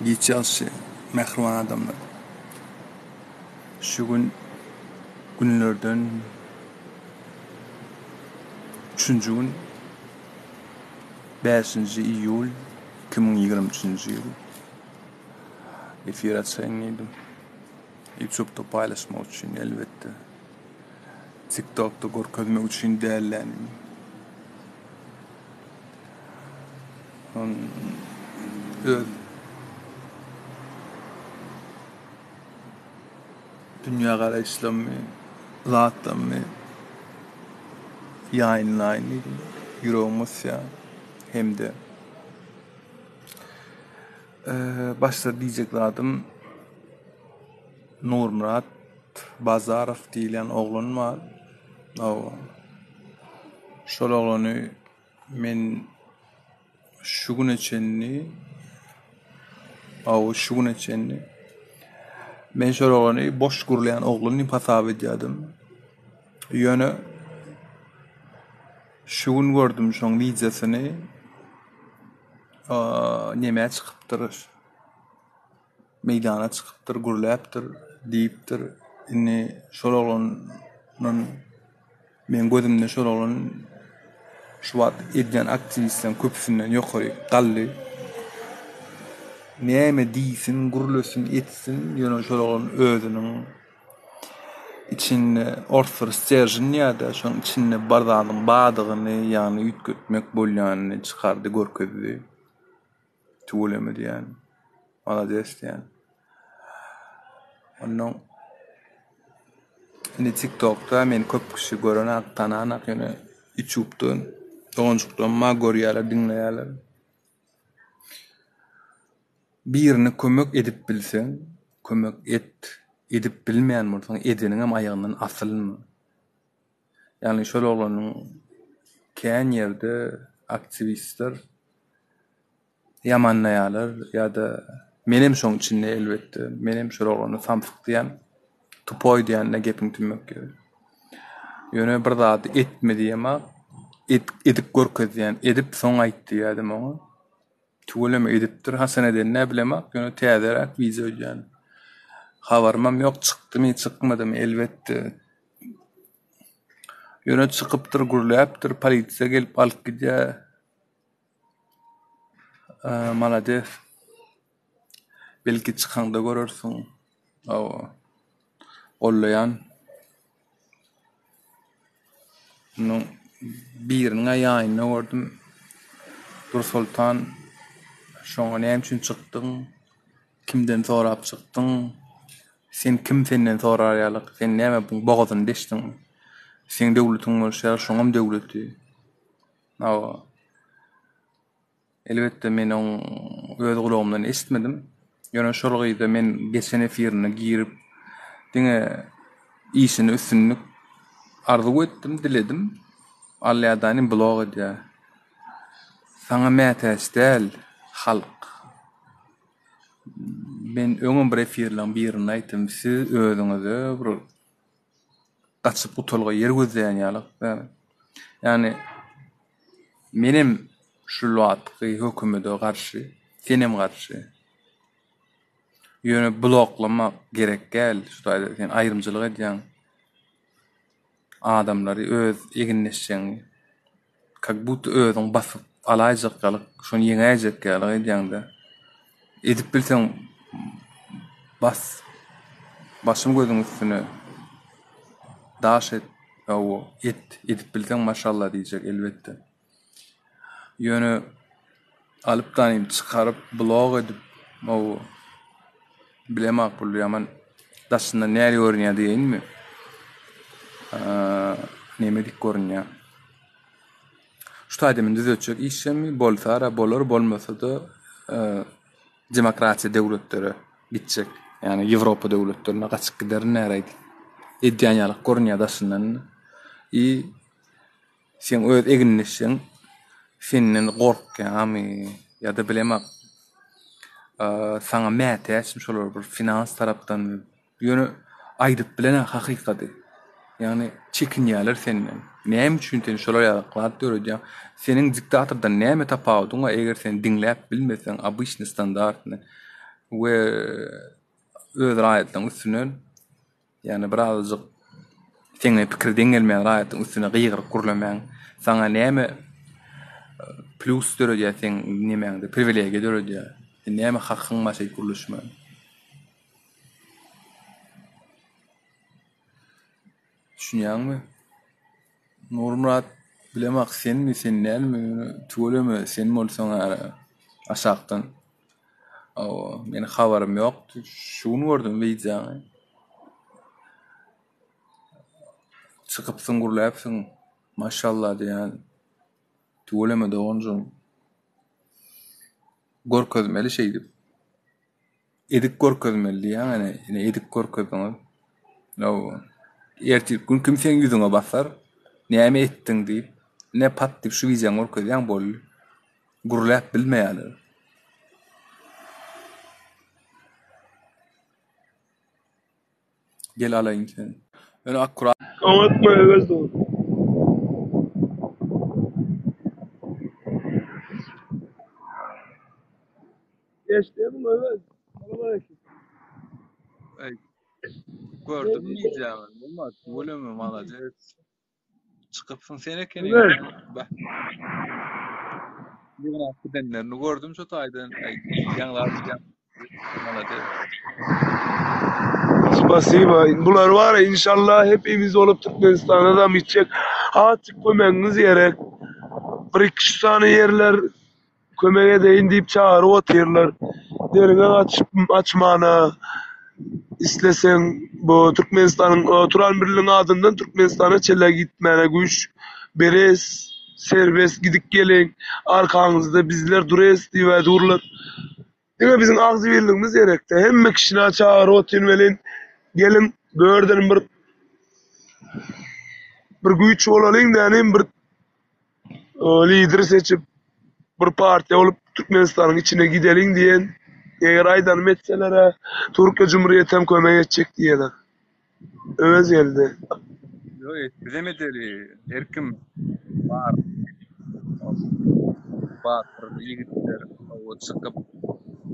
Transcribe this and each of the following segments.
Giç ýagşy, mähriban adamlar. Şu gün günlerden üçünji gün, bäşinji iýul 2023-nji ýyl. Efir açaýyn diýdim. Ýutubda paýlaşmak üçin elbetde. TikTokda görkezmek üçin däl ýani. Öz dünýä garaýyşlarymy, zatlarymy ýaýynlaýyn diýdim. Ýüregim gysýar hem-de başda diýjek zadym Nurmyrat Bazarow diýilýän oglan bar. Hawa. Şol oglany men şu güne çenli hawa şu güne çenli men şol oglany boş gürleýän oglan diýip hasap edýärdim. Ýöne şu gün gördüm şoň wideosyny. Nämä çykypdyr? Meýdana çykypdyr, gürläpdir, diýipdir. Indi şol oglandan meň gözümde şol oglan şu wagt edýän aktiwistleriň köpüsinden ýokary galdy. Näme diýsin, gürlesin, etsin, ýöne şol oglan özüniň içinde orslar steržin diýýär-de, şonuň içinde bar zadyň bardygyny, ýagny üýtgetmek bolýanyny çykardy, görkezdi. Tüweleme diýýän. Malades diýýän. Ondan indi TikTokda meni köp kişi görenak, tananak ýöne YouTube'da doganjyklarym bar görýärler, diňleýärler. Birine kömek edip bilseň, kömek et. Edip bilmeýän bolsaň, edeniňem aýagyndan asylma. Ýagny şol oglanyň kän ýerde aktiwistler ýamanlaýarlar ýa-da menem şoň içinde elbetde menem şol oglana samsyk diýýän tupoý diýende gepiň tümmek ýeri. Ýöne bir zady etme diýemok edip görkez diýýän edip soň aýt diýýädim oňa. Tüweleme edipdir. Haçan edenini bilemok, ýöne täzeräk wideo öýdýän. Habarymam ýok, çykdymy, çykmadymy, elbetde. Ýöne çykypdyr, gürläpdir, polisiýa gelip alyp gidýär. Malades. Belki çykaňda görersiň. Hawa. Gollaýan. Munuň biriniň-ä ýaýynda gördüm. Dursoltan şoňa näme üçin çykdyň? Kimden sorap çykdyň? Sen kim senden sorar ýalyk? Sen näme buň bogazyny deşdiňmi? Seň döwletiň bolşy ýaly şoňam döwleti. Hawa. Elbetde men oň öz gulagymdan eşitmedim. Ýöne şol gyza men geçen efirine girip diňe işine üstünlik arzuw etdim, diledim. Alýadany blok edýär. Saňa mätäç däl halk. Men öňem bir efirleň birinde aýtdym, siz özüňize bir gaçyp gutulga ýer gözleýän ýaly. Ýagny menem şu wagtky hökümede garşy, senem garşy. Ýöne bloklamak gerek däl, şu taýda sen aýrymçylyk edýäň. Adamlary öz egindeşjegiňi kak budda özüň basyp alaýjak ýalyk, şony ýeňäýjek ýalyk edýäňdä. Edip bilseň bas. Başym gözüň üstüne. Daş et. Hawa, et. Edip bilseň maşallah diýjek elbetde. Ýöne alyp daýym çykaryp blog edip hawa bilemok bul ýaman daşyndan näli görünýär diýeýinmi? Neme dik görünýär. Şu taýda men düzetjek işimi bolsara bolar bolmasa-da demokratiýa döwletlere gitjek. Ýagny Ýewropa döwletlerine gaçyp giderin näräýdi. Edýän ýalyk görünýär daşyndan. I Seň öz egindeşiň senden gorkýarmy ýa-da bilemok saňa mätäçmi şolar bir finans tarapdanmy ýöne aýdyp bilenok hakykady ýagny çekinýärler senden näme üçin sen şolar ýaly zat döredýäň seniň diktatordan näme tapawudyň bar eger sen diňläp bilmeseň obyçnyý standartny. We öz raýatlaryň üstünden, ýagny birazajyk seň bilen pikiri deň gelmeýän raýatlaryň üstüne gygyryp gürlemäň. Saňa näme plýus döredýär seň nemäňde, priwilegiýa döredýär. Sen näme hakyň bar şeýdip gürleşmäge? Düşünýäňmi? Nurmyrat bilemak senmi sen dälmi ýöne tüweleme sen bolsaň ara aşakdan Hawa meniň habarym ýokdy şu gün gördüm wideoňy çykypsyň gürläpsiň maşallah diýýän tüweleme doganjygym görkezmeli şeýdip. Edip görkezmeli diýýäň ene, ine edip görkezdiňiz. Hawa. Ertir gün kim seň ýüzüňe basar? Näme etdiň diýip, ine pat diýip şu wideony görkezýäň boldy. Gürläp bilmeýärler. Gel alaýyn seni. Ýöne akkurat. Oňat goýbermez dur. Geçdim Öwez. Salam Ey, gördüm diýeceğim. Olmaz. Tüweleme malades. Çykypsyň sen ekeniň. Öwez. Bah. Ýygnap gidenlerini gördüm şu taýdan. Aý, diýýäň zat diýýäň. Malades. Spasiba. Bular var ya inşallah hepimiz olup Türkmenistana da gitjek. Azıcık kömegiňiz gerek. Bir iki üç sany ýerler Kömek edeýin diýip çagyryp otyrlar. Derňe açyp açmana isleseň bu Türkmenistanyň Turan Birligiň adyndan Türkmenistana çenli gitmäne güýç beres, serbest gidip geliň, arkaňyzda bizler dures diýibä durlar. Diňe biziň agzybirligimiz gerekde. Hemme kişini çagyryp otyryn welin geliň bu ýerden bir bir güýç bolalyň dänim bir Lideri seçip bir partiýa bolup Türkmenistanyň içine gideliň diýen eger aýdanymy etseler-ä Türkiýe Cumhuriyeti hem kömek etjek diýýärler. Öwez geldi. Ýok et bizem edeli her kim bar batyr ýigitler çykyp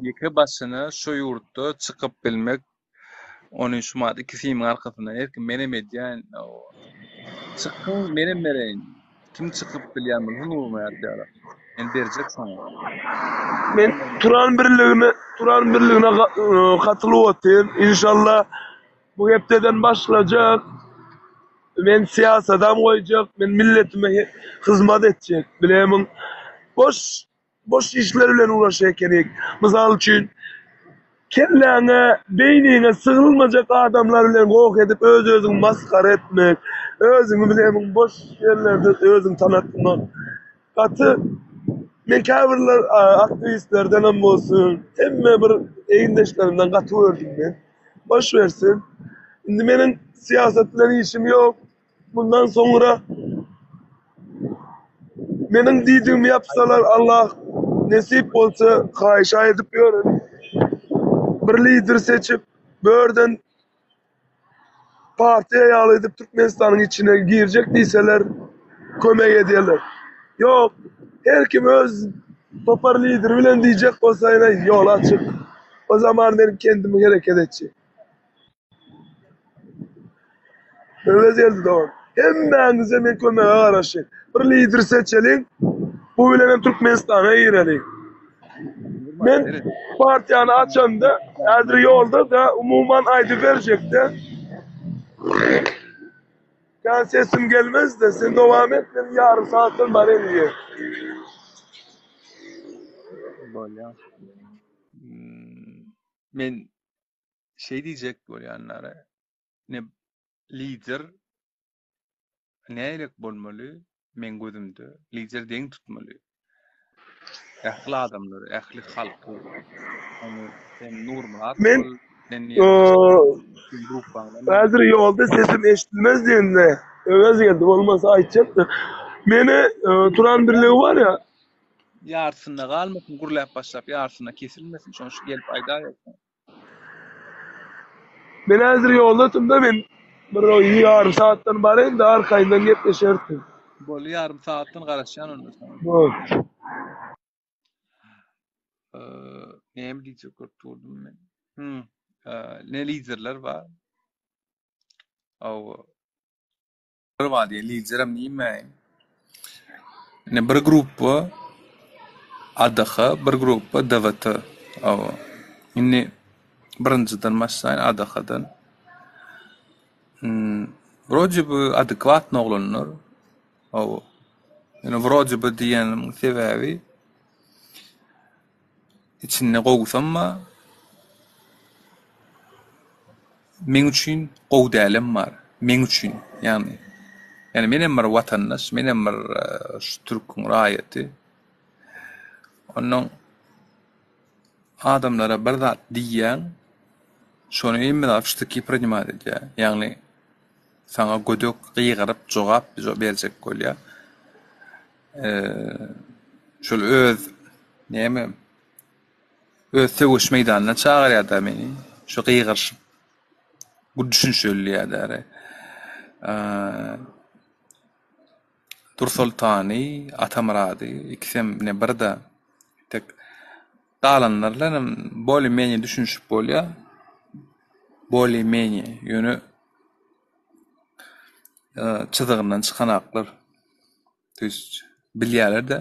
ýeke başyna şu ýurtda çykyp bilmek Ony şumat iki simiň arkasyndan her kim menem edýän. Çykyň menem bereýin. Kim çykyp bilýän bolsa Nurmyrat ýaly. Men berjek şoňa. Men Turan birligine Turan birligine katylyp otyryn. Inşallah bu hepdeden başlajak. Men syýasadam goýjak. Men milletime hyzmat etjek. Bilemiň boş Boş işler bilen uğraşýar ekenik. Mysal üçin, kelläňe, beýniňe sygylmajak adamlar bilen goh edip öz-özüňi masgara etmek, özüňi bilemin boş ýerlerde özüňi tanatmak. Gaty men käbirler aktiwistlerdenem bolsun, hemme bir egindeşlerimden gaty gördüm men. Boş bersin. Indi meniň syýasat bilen işim ýok. Mundan soňra meniň diýdigimi ýapsalar Allah nesip bolsa haýyşa edip ýörün. Bir lider seçip bu ýerden partiýa ýaly edip Türkmenistanyň içine girjek diýseler kömek edýärler. Ýok her kim öz topar lideri bilen diýjek bolsa ýene ýol açyk. O zaman men kendim hereket etjek. Öwez geldi dogan. Hemmäňize men kömege garaşýan. Bir lider seçeliň. Bu bilen hem Türkmenistana gireliň. Men partiýany açanda häzir ýolda da umuman aýdyp berjekde. Kän sesim gelmez-de sen dowam et men ýarym sagatdan baryn diýe. Bolýar. Men şeý diýjek bolýanlara ine lider nähilek bolmaly meň gözümde lider deň tutmaly ähli adamlary ähli halky ony sen Nurmyrat Men bol sen gruppaňdan häzir ýolda sesim eşidilmez diýende Öwez geldi bolmasa aýtjakdy. Meni Turan birligi bar ýa Ýarysynda galmasyn gürläp başlap ýarysynda kesilmesin şony şu gelip aýdaýarsyň. Men häzir ýolda men bir ýarym sagatdan baraýyn da arkaýyndan gepleşersiň. Boldy ýarym sagatdan garaşýan onda saňa. Bol. Näme diýjek bolup durdum men? Hmm. Ne liderler bar? Hawa. Bir bar diýen liderem diýmäýin. Ine bir gruppa ADH, bir gruppa DWT. Hawa. Indi birinjiden başlaýyn ADH-dan. Hmm, wroje bu adekwatny oglanlar. Hawa. Ýöne wroje bu diýenimiň sebäbi Içinde gowusam bar. Meň üçin gowy dälem bar. Meň üçin, ýagny. Ýagny menem bir watandaş, menem bir şu türküň raýaty. Onnoň adamlara bir zat diýýäň, şony hemme zat w ştyki prinimat edýär. Ýagny saňa gödek gygyryp jogap berjek bolýar. Şol öz näme öz söweş meýdanyna çagyrýar-da meni. Şu gygyryşyp bu düşünişeli diýýär-de. Dursoltany, Atamyrady ikisem ine bir-de. Tek galanlar bilenem bolýa-menýe düşünişip bolýar. Bolýa-menýe ýöne çyzygyndan çykanaklar. To ýest bilýärler-de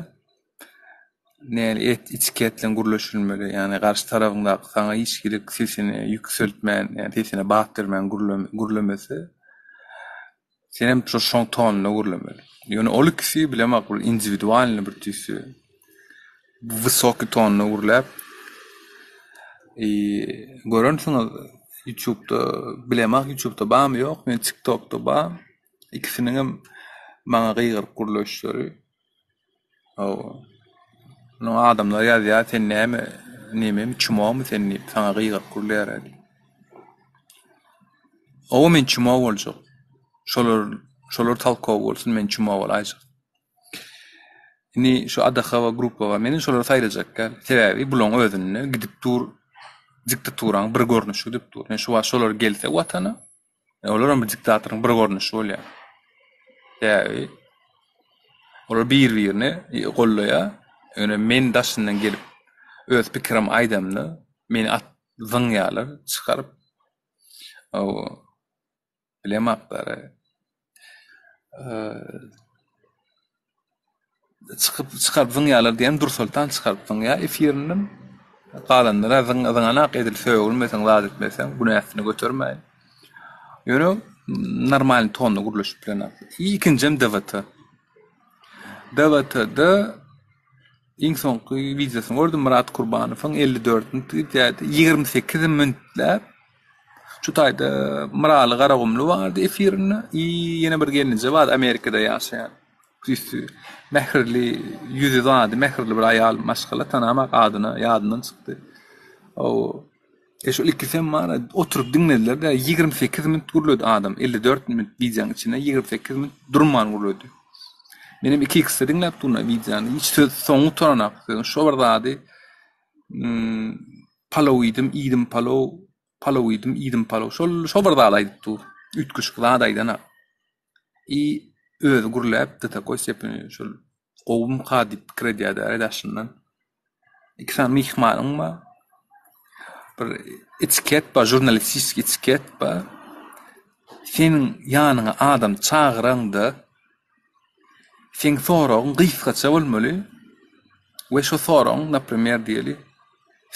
nähili et içki et bilen gürleşilmeli, ýagny garşy tarapyňdaky saňa hiç hili sesini ýükseltmän, ýagny sesine bat bermän gürlemese, senem şo şoň tonunda gürlemeli. Ýöne ol ikisi bilemok bir indiwidualnyý bir tüýsi wysokiý tonda gürläp i görensiňiz ýutubda bilemok ýutubda barmy ýokmy ýöne tiktokda bar. Ikisiniňem maňa gygyryp gürleşleri. Hawa. Muny adamlar ýazýar, sen näme, nememi, çumomy sen diýip, saňa gygyryp gürleýär diýip. Hawa, men çumo boljak. Şolar, şolar talkow bolsun, men çumo bolaýjak. Indi şu ADHW gruppa bar, meni şolar saýlajak däl. Sebäbi bulaň özünde gidip dur diktaturaň bir görnüşi gidip dur. Men şu wagt şolar gelse watana, Olaram bir diktatoryň bir görnüşi bolýar. Sebäbi olar bir-birini gollaýar. Ýöne men daşyndan gelip öz pikirimi aýdamda meni at zyňýarlar çykaryp. Hawa. Bilemoklar. Çykyp çykaryp zyňýarlar diýen Dursoltan çykaryp zyňýar efirinden. Galanlara zyň zyňanak edil sögülmeseň zat etmeseň günäsini götermäýin. Ýöne normalny tonda gürleşip bilenok. Ikinjem DWT. DWT-de iň soňky wideosyny gördüm Myrat Kurbanowyň 54 minut gidýärdi. 28 minutläp şu taýda Myraly Garagumly bardy efirinde i ýene bir gelneje bardy Amerikada ýaşaýan. Üsti mähirli, ýüzi zady mähirli bir aýal maşgala tanamak adyna ýadyndan çykdy. O e şol ikisem bar oturyp diňlediler-de 28 minut gürledi adam 54 minut wideonyň içinde 28 minut durman gürledi. Menem 2 x-de diňläp durdum wideony. Hiç söz soňy gutaranak sözüň. Şo bir zady hmm, palaw iýdim, iýdim palaw, palaw iýdim, iýdim palaw. Şol şo bir zady aýdyp dur. Üýtgeşik zat aýdanak. I özi gürläp do takoý stepeni şol gowumyka diýip pikir edýär-dä daşyndan. Iki sany myhmanyň bar. Bir etiket bar, žurnalistiski etiket bar. Seniň ýanyňa adam çagyraňda seň soragyň gysgaça bolmaly we şo soragyň, naprimer diýeli,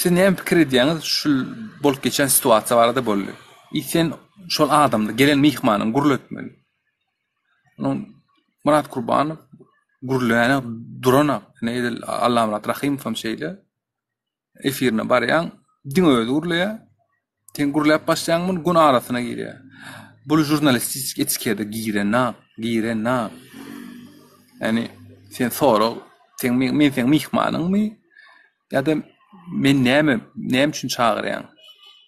Siz näme pikir edýäňiz şul bolup geçen situasiýa barada boldy. I sen şol adamda gelen myhmanyň gürletmeli. Onuň Myrat Kurbanow gürläne duranak. Ine edil Allamyrat Rahymow hem şeýle. Efirine barýaň, diňe özi gürleýär. Sen gürläp başlaýaň muny gün arasyna girýär. Bul žurnalistik etikete girenak, girenak. Ýani sen sorag, sen men seň myhmanyňmy? Ýa-da men näme, näme üçin çagyrýaň?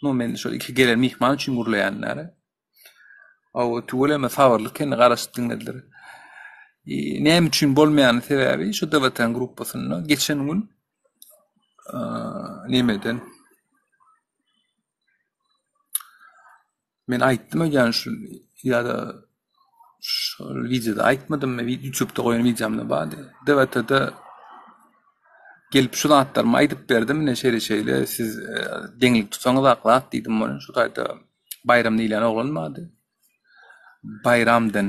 No men şol iki gelen myhman üçin gürleýän däl. Hawa, tüweleme sabyrly ekeni garaşyp diňlediler. Näme üçin bolmaýany sebäbi şu DWT-niň gruppasynda geçen gün nemeden Men aýtdym öýdýän şu ýa-da şol wideoda aýtmadymmy, YouTube'da goýan wideomda bardy. DWT-de. Gelip şu zatlarymy aýdyp berdim, ine şeýle şeýle siz deňlik tutsaňyz ak zat diýdim welin şu taýda Baýram diýilýän oglan bardy. Baýramdan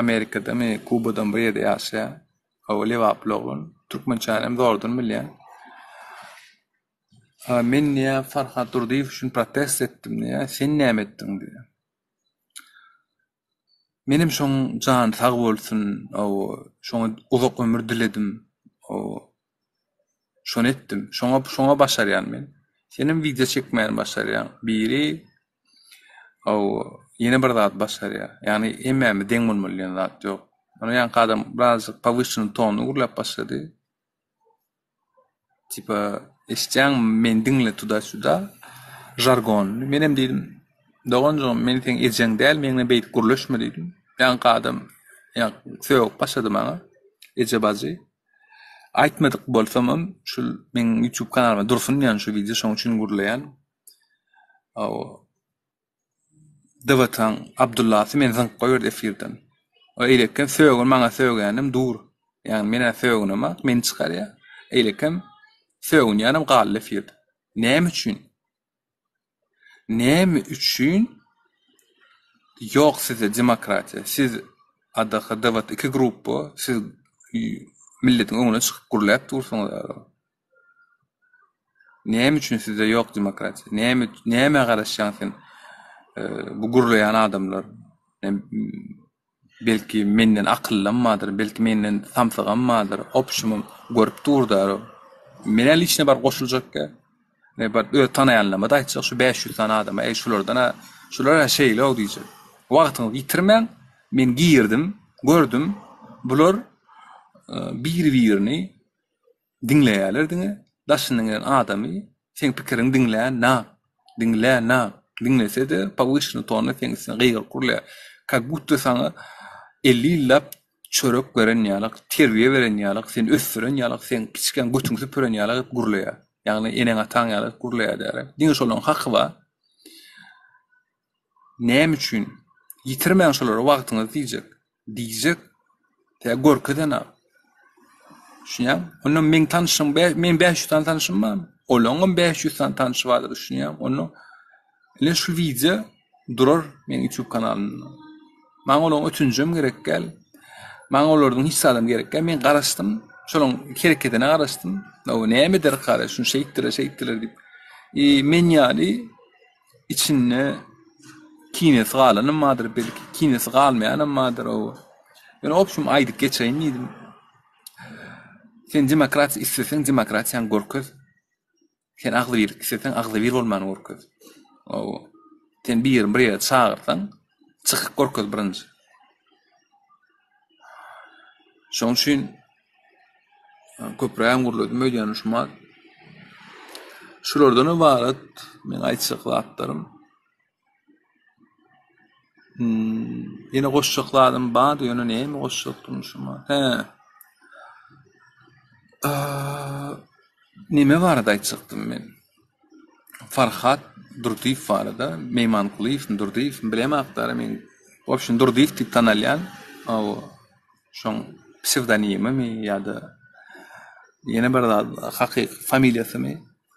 Amerikadamy, Kubadamy bir ýerde ýaşaýar. Hawa lebaply oglan. Türkmençänem zordan bilýär. Men diýýär Farhat Durdyýew üçin protest etdim diýýär. Sen näme etdiň diýýär. Menem şoň jany sag bolsun, hawa, şoňa uzak ömür diledim. Hawa. Şony etdim. Şoňa şoňa başarýan men. Senem wideo çekmäni başarýaň. Biri hawa, ýene bir zat başarýar. Ýagny hemmämiz deň bolmaly diýen zat ýok. Ony ýaňky adam birazjyk powyşennyý tonda gürläp başlady. Tipa eşitýäňmi meni diňle tuda süda žargonyny. Menem diýdim, doganjygym men seň ejeň däl meň bilen beýdip gürleşme diýdim. Ýaňky adam ýaňky sögüp başlady maňa eje bajy. Aýtmadyk bolsamam şul meň ýutub kanalyma dursun diýen şu wideo şoň üçin gürleýän. DWT-nyň Abdullasy meni zyňyp goýberdi efirden. O eýlekem sögün maňa sögýänem dur. Ýagny men-ä sögünemok, meni çykarýar. Eýlekem sögünýänem galdy efirde. Näme üçin? Näme üçin ýok sizde demokratiýa? Siz ADH, DWT iki gruppa, siz milletiň öňüne çykyp gürläp dursuňyz. Näme üçin sizde ýok demokratiýa? Näme nämä garaşýaň sen? Bu gürleýän adamlar belki menden akyllam bardyr, belki menden samsygam bardyr. Opşumam görüp durda. Men-ä liçne baryp goşuljakka. Men baryp öz tanaýanlaryma-da aýtjak şu 500 sany adama, eý şulardan-a, şular-a şeýle-ow diýjek. Wagtyňyzy ýitirmäň. Men girdim, gördüm. Bular bir-birini Diňleýärler diňe, daşyndan gelen adamy seň pikiriňi diňlänok, diňlänok, diňlese-de powyşennyý tonda seň üstüne gygyryp gürleýär. Kak budto saňa 50 ýyllap çörek beren ýalak, terbiýe beren ýalak, seni ösdüren ýalak, seň kiçikäň götüňi süpüren ýalak edip gürleýär. Ýagny eneň-ataň ýaly edip gürleýär däli. Diňe şolaryň haky bar. Näme üçin? Ýitirmäň şolara wagtyňyzy diýjek. Diýjek. Tä görkezen-a. Düşünýäňmi? Onda meň tanyşym, meň 500 sany tanyşym bar. Olaňam 500 sany tanyşy bardyr, düşünýäňmi? Onda ine şu wideo durar meň YouTube kanalymda. Maňa olaň ötünjem gerek däl. Maňa olardan hiç zadam gerek däl. Men garaşdym, şolaň hereketine garaşdym. O näme ederkara, şuny şeýtdiler, şeýtdiler diýip. E, men ýaly Içinde kinesi galanam bardyr, belki kinesi galmaýanam bardyr o. Ýöne obşum aýdyp geçeýin diýdim. Sen demokratiýa isleseň demokratiýany görkez. Sen agzybirlik isleseň agzybir bolmany görkez. Hawa. Sen birini bir ýere çagyrsaň, çykyp görkez birinji. Şonuň üçin Köprägem gürledim öýdýän şumat. Şulardan ybarat meň aýtjak zatlarym. Hmm, ýene goşjak zadym bardy, ýöne näme goşjakdym şumat? Hä. Neme barada aýtjakdym men? Farhat Durdyýew barada, Meýmankulyýewmi, Durdyýewmi bilemok-da, men w obşem Durdyýew diýip tanalýan. Hawa. Şoň psewdonimimi ýa-da ýene bir zat hakyky familiýasymy?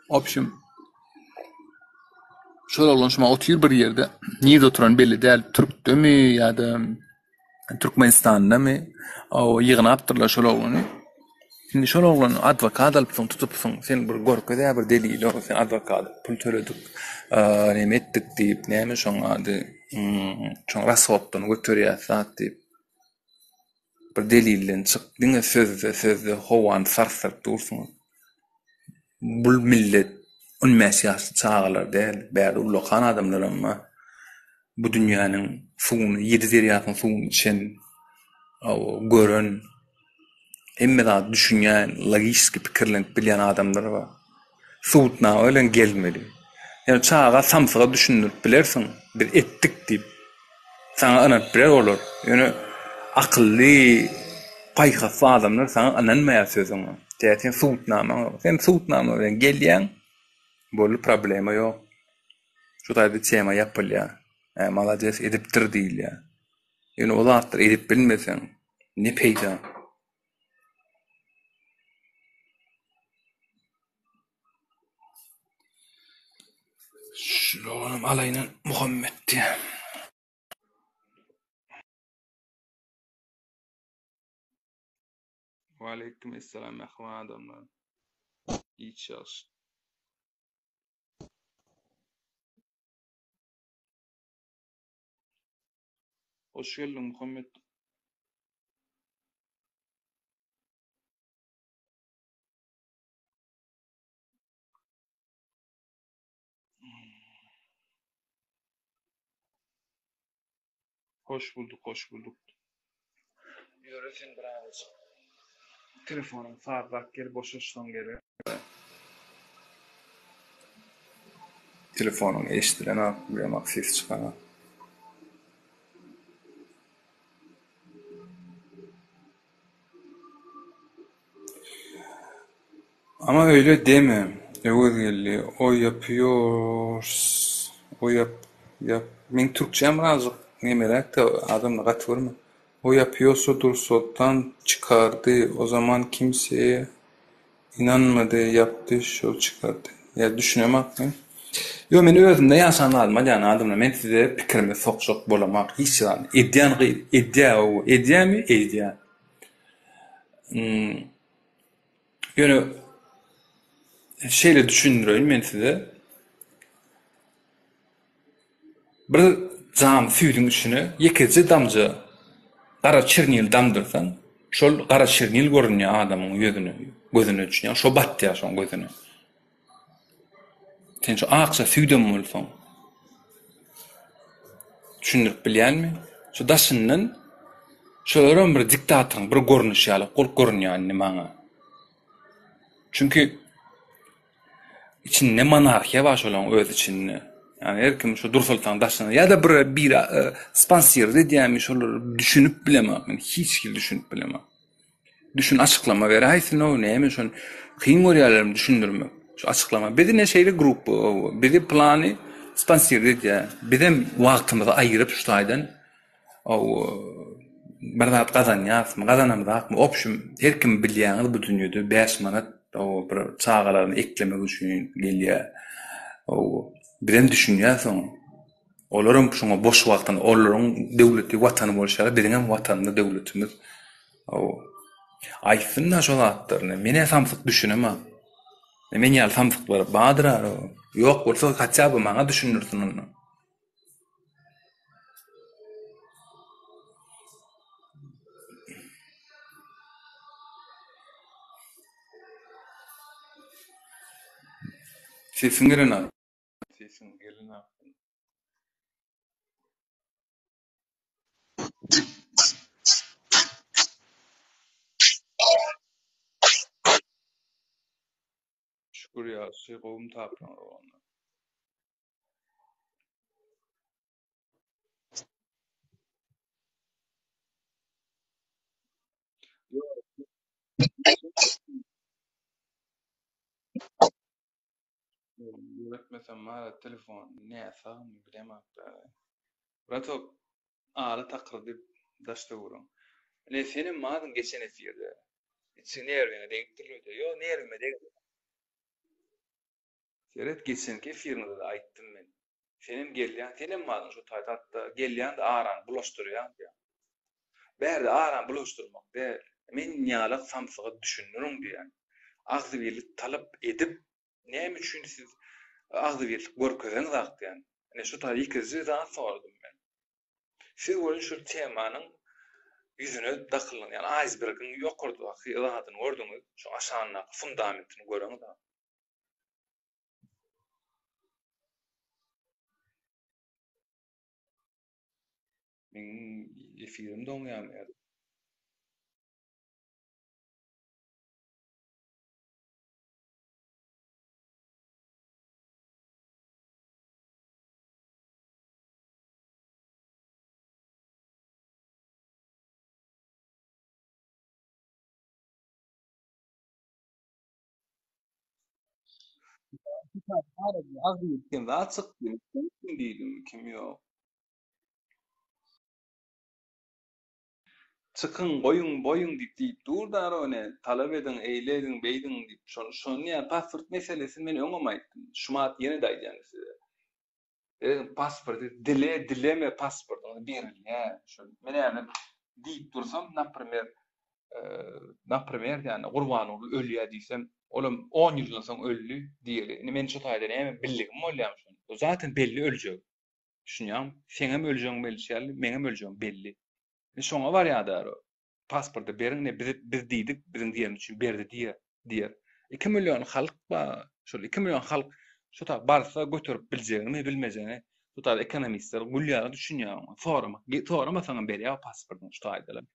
Obşim şol oglan şuma otyr bir ýerde. Nirde oturany belli däl. Türkdemi ýa-da Türkmenistandamy? O ýygnapdyrlar şol oglany. Indi şol oglany adwokat alypsyň, tutupsyň. Sen bir görkez-ä bir delili, sen adwokat pul töledik, neme etdik diýip, näme şoň ady, şoň rashoddan göterýäs zat diýip. Bir delilden çyk, diňe sözde, sözde howany sarsdyryp dursuňyz. Bul millet on bäş ýaşly çagalar däl, bärde ullakan adamlaram bar. Bu dünýäniň suwuny, ýedi derýasynyň suwuny içen, gören, hemme zady düşünýän, logiçki pikirlenip bilýän adamlar bar. Subutnama bilen gelmeli. Ýöne çaga samsyga düşündirip bilersiň, biz etdik diýip. Saňa ynanyp biler olar. Ýöne akylly, paýhasly adamlar saňa ynanmaýar sözüňe. Tä sen subutnamaň ýok. Sen subutnama bilen gelýäň, boldy problema ýok. Şu taýda tema ýapylýar. Hä, malades edipdir diýilýär. Ýöne o zatlary edip bilmeseň, ne peýda? Şul oglanam alaýynan Muhammet diýýär. Waleýkim essalam mähriban adamlar. Hiç ýagşy. Hoş geldiň Muhammet. Hoş bulduk, hoş bulduk. Ýöre sen birazajyk. Telefonyň sazlap gel boşaşsaň gerek. Telefonyň eşdilenok, bilemok sesi çykanok. Ama öýle deme, Öwezgeldi, o ýapýors, o ýap, ýap, meň türkçäm birazjyk nemeräk-de, adamlar gaty görme. O ýapýorsa Dursoltan çykardy, o zaman kimseye inanmady, ýapdy, şol çykardy. Ýa düşünemok men. Ýok, men özümde ýaşan zadymy aýdýan adamlar, men size pikirimi sokjak bolamok hiç zat. Edýän gyz, edýär, edýärmi? Edýär. Ýöne şeýle düşündireýin men size. Bir jam süýdüň içine ýekeje damja gara çernil damdyrsaň, şol gara çernil görünýär adamyň ýüzüne, gözüne düşünýär, şo batýar şoň gözüne. Sen şu akja süýdem bolsaň. Düşündirip bilýänmi? Şu daşyndan şolaram bir diktatoryň bir görnüşi ýaly bolup görünýär indi maňa. Çünki içinde monarhiýa bar şolaryň öz içinde. Ýani her kim şu Dursoltanyň daşynda ýa-da bir biri sponsirowat edýärmi şolar düşünip bilemok men hiç hili düşünip bilemok. Düşün açyklama beräýsin-ow näme şony kyn görýärlermi düşündirmek şu açyklama biz ine şeýle gruppa bizi plany sponsirowat edýär bizem wagtymyzy aýyryp şu taýdan ow bir zat gazanýasmy gazanamyzakmy opşum her kim bilýäňiz bu dünýede 5 manat ow bir çagalaryny eklemek üçin gelýär ow bizem düşünýäs oňa olaram şoňa boş wagtyny olaryň döwleti watany bolşy ýaly biziňem watanymyz döwletimiz Hawa. Aýtsyn-da şo zatlaryny. Men-ä samsyk düşünemok. Men ýaly samsyklar bardyr-a. Ýok bolsa haçja by maňa düşündirsin onda. Sesiň gelenok. Sesiň gelenok. Şükür ýagşy gowumy tapdyňyz oglanlar. Ýöretmesem bar telefon näsagmy bilemok Bratok aly takyrdy daş töweregiň. Ine senem bardyň geçen efirde. Içi nerwiňe degipdir öýdýä. Ýok nerwime degmedi. Seret geçenki efiriňizde-de aýtdym men. Senem gelýäň, senem bardyň şo taýda hatda gelýäň-de arany bulaşdyrýaň diýýäň. Bärde arany bulaşdyrmak däl. Men ýalak samsyga düşündiriň diýýän. Agzybirlik talap edip Näme üçin siz agzybirlik görkezeňzak diýen. Ine şu taýda ýekeje zat soradym men. Siz welin şu temanyň ýüzüne dakyldyňyz, ýagny aýsbergiň ýokardaky zadyny gördüňiz, şoň aşagyndaky fundamentini göreňzak. Meň efirim doňýarmy ýa? Kim zat çykdy, kim diýdim, kim ýok. Çykyň, goýuň, boýuň diýip diýip dur dara ony, talap ediň, eýle ediň, beýdiň diýip. Şony şony ýa pasport meselesini men öňem aýtdym. Şumat ýene-de aýdýan size. Özüň pasporty dile dileme pasportyňyz berilýär. Şol men häzir diýip dursam, naprimer, naprimer ýagny Gurbanguly ölýär diýsem, olam on ýyldan soň öldi diýeli. Indi men şo taýda näme bildigim bolýarmy şony? O zaten belli öljek. Düşünýäňmi? Seňem öljegiň belli şeýle, meňem öljegim belli. Indi şoňa barýar-da. Pasporty beriň ne biz biz diýdik biziň diýenimiz üçin berdi diýer diýer. 2 million halk bar. Şol 2 million halk şu ta barsa göterip biljegini bilmejegini şu taýda ekonomistler gül ýaly düşünýär oňa. Sorama, soramasaňam berýär o pasportyny şu taýdalar.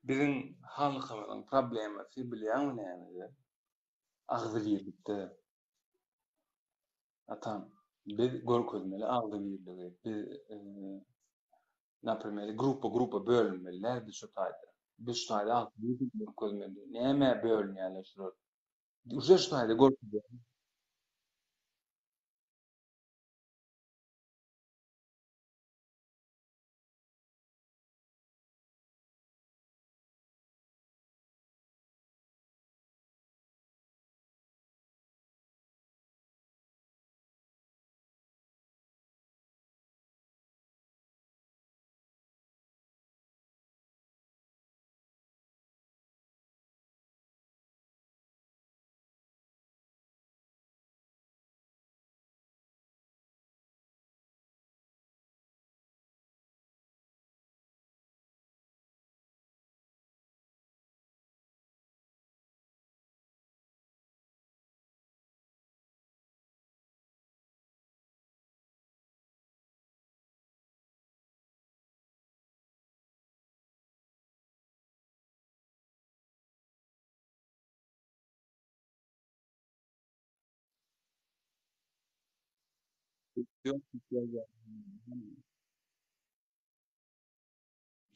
Biziň halkymyzyň problemasy bilýäňmi nämede? Agzybirlikde. Atam, biz görkezmeli agzybirligi. Biz naprimer gruppa gruppa bölünmeli däl biz şu taýda. Biz şu taýda agzybirlik görkezmeli. Nämä bölünýärler şular? Uje şu taýda görkezýär.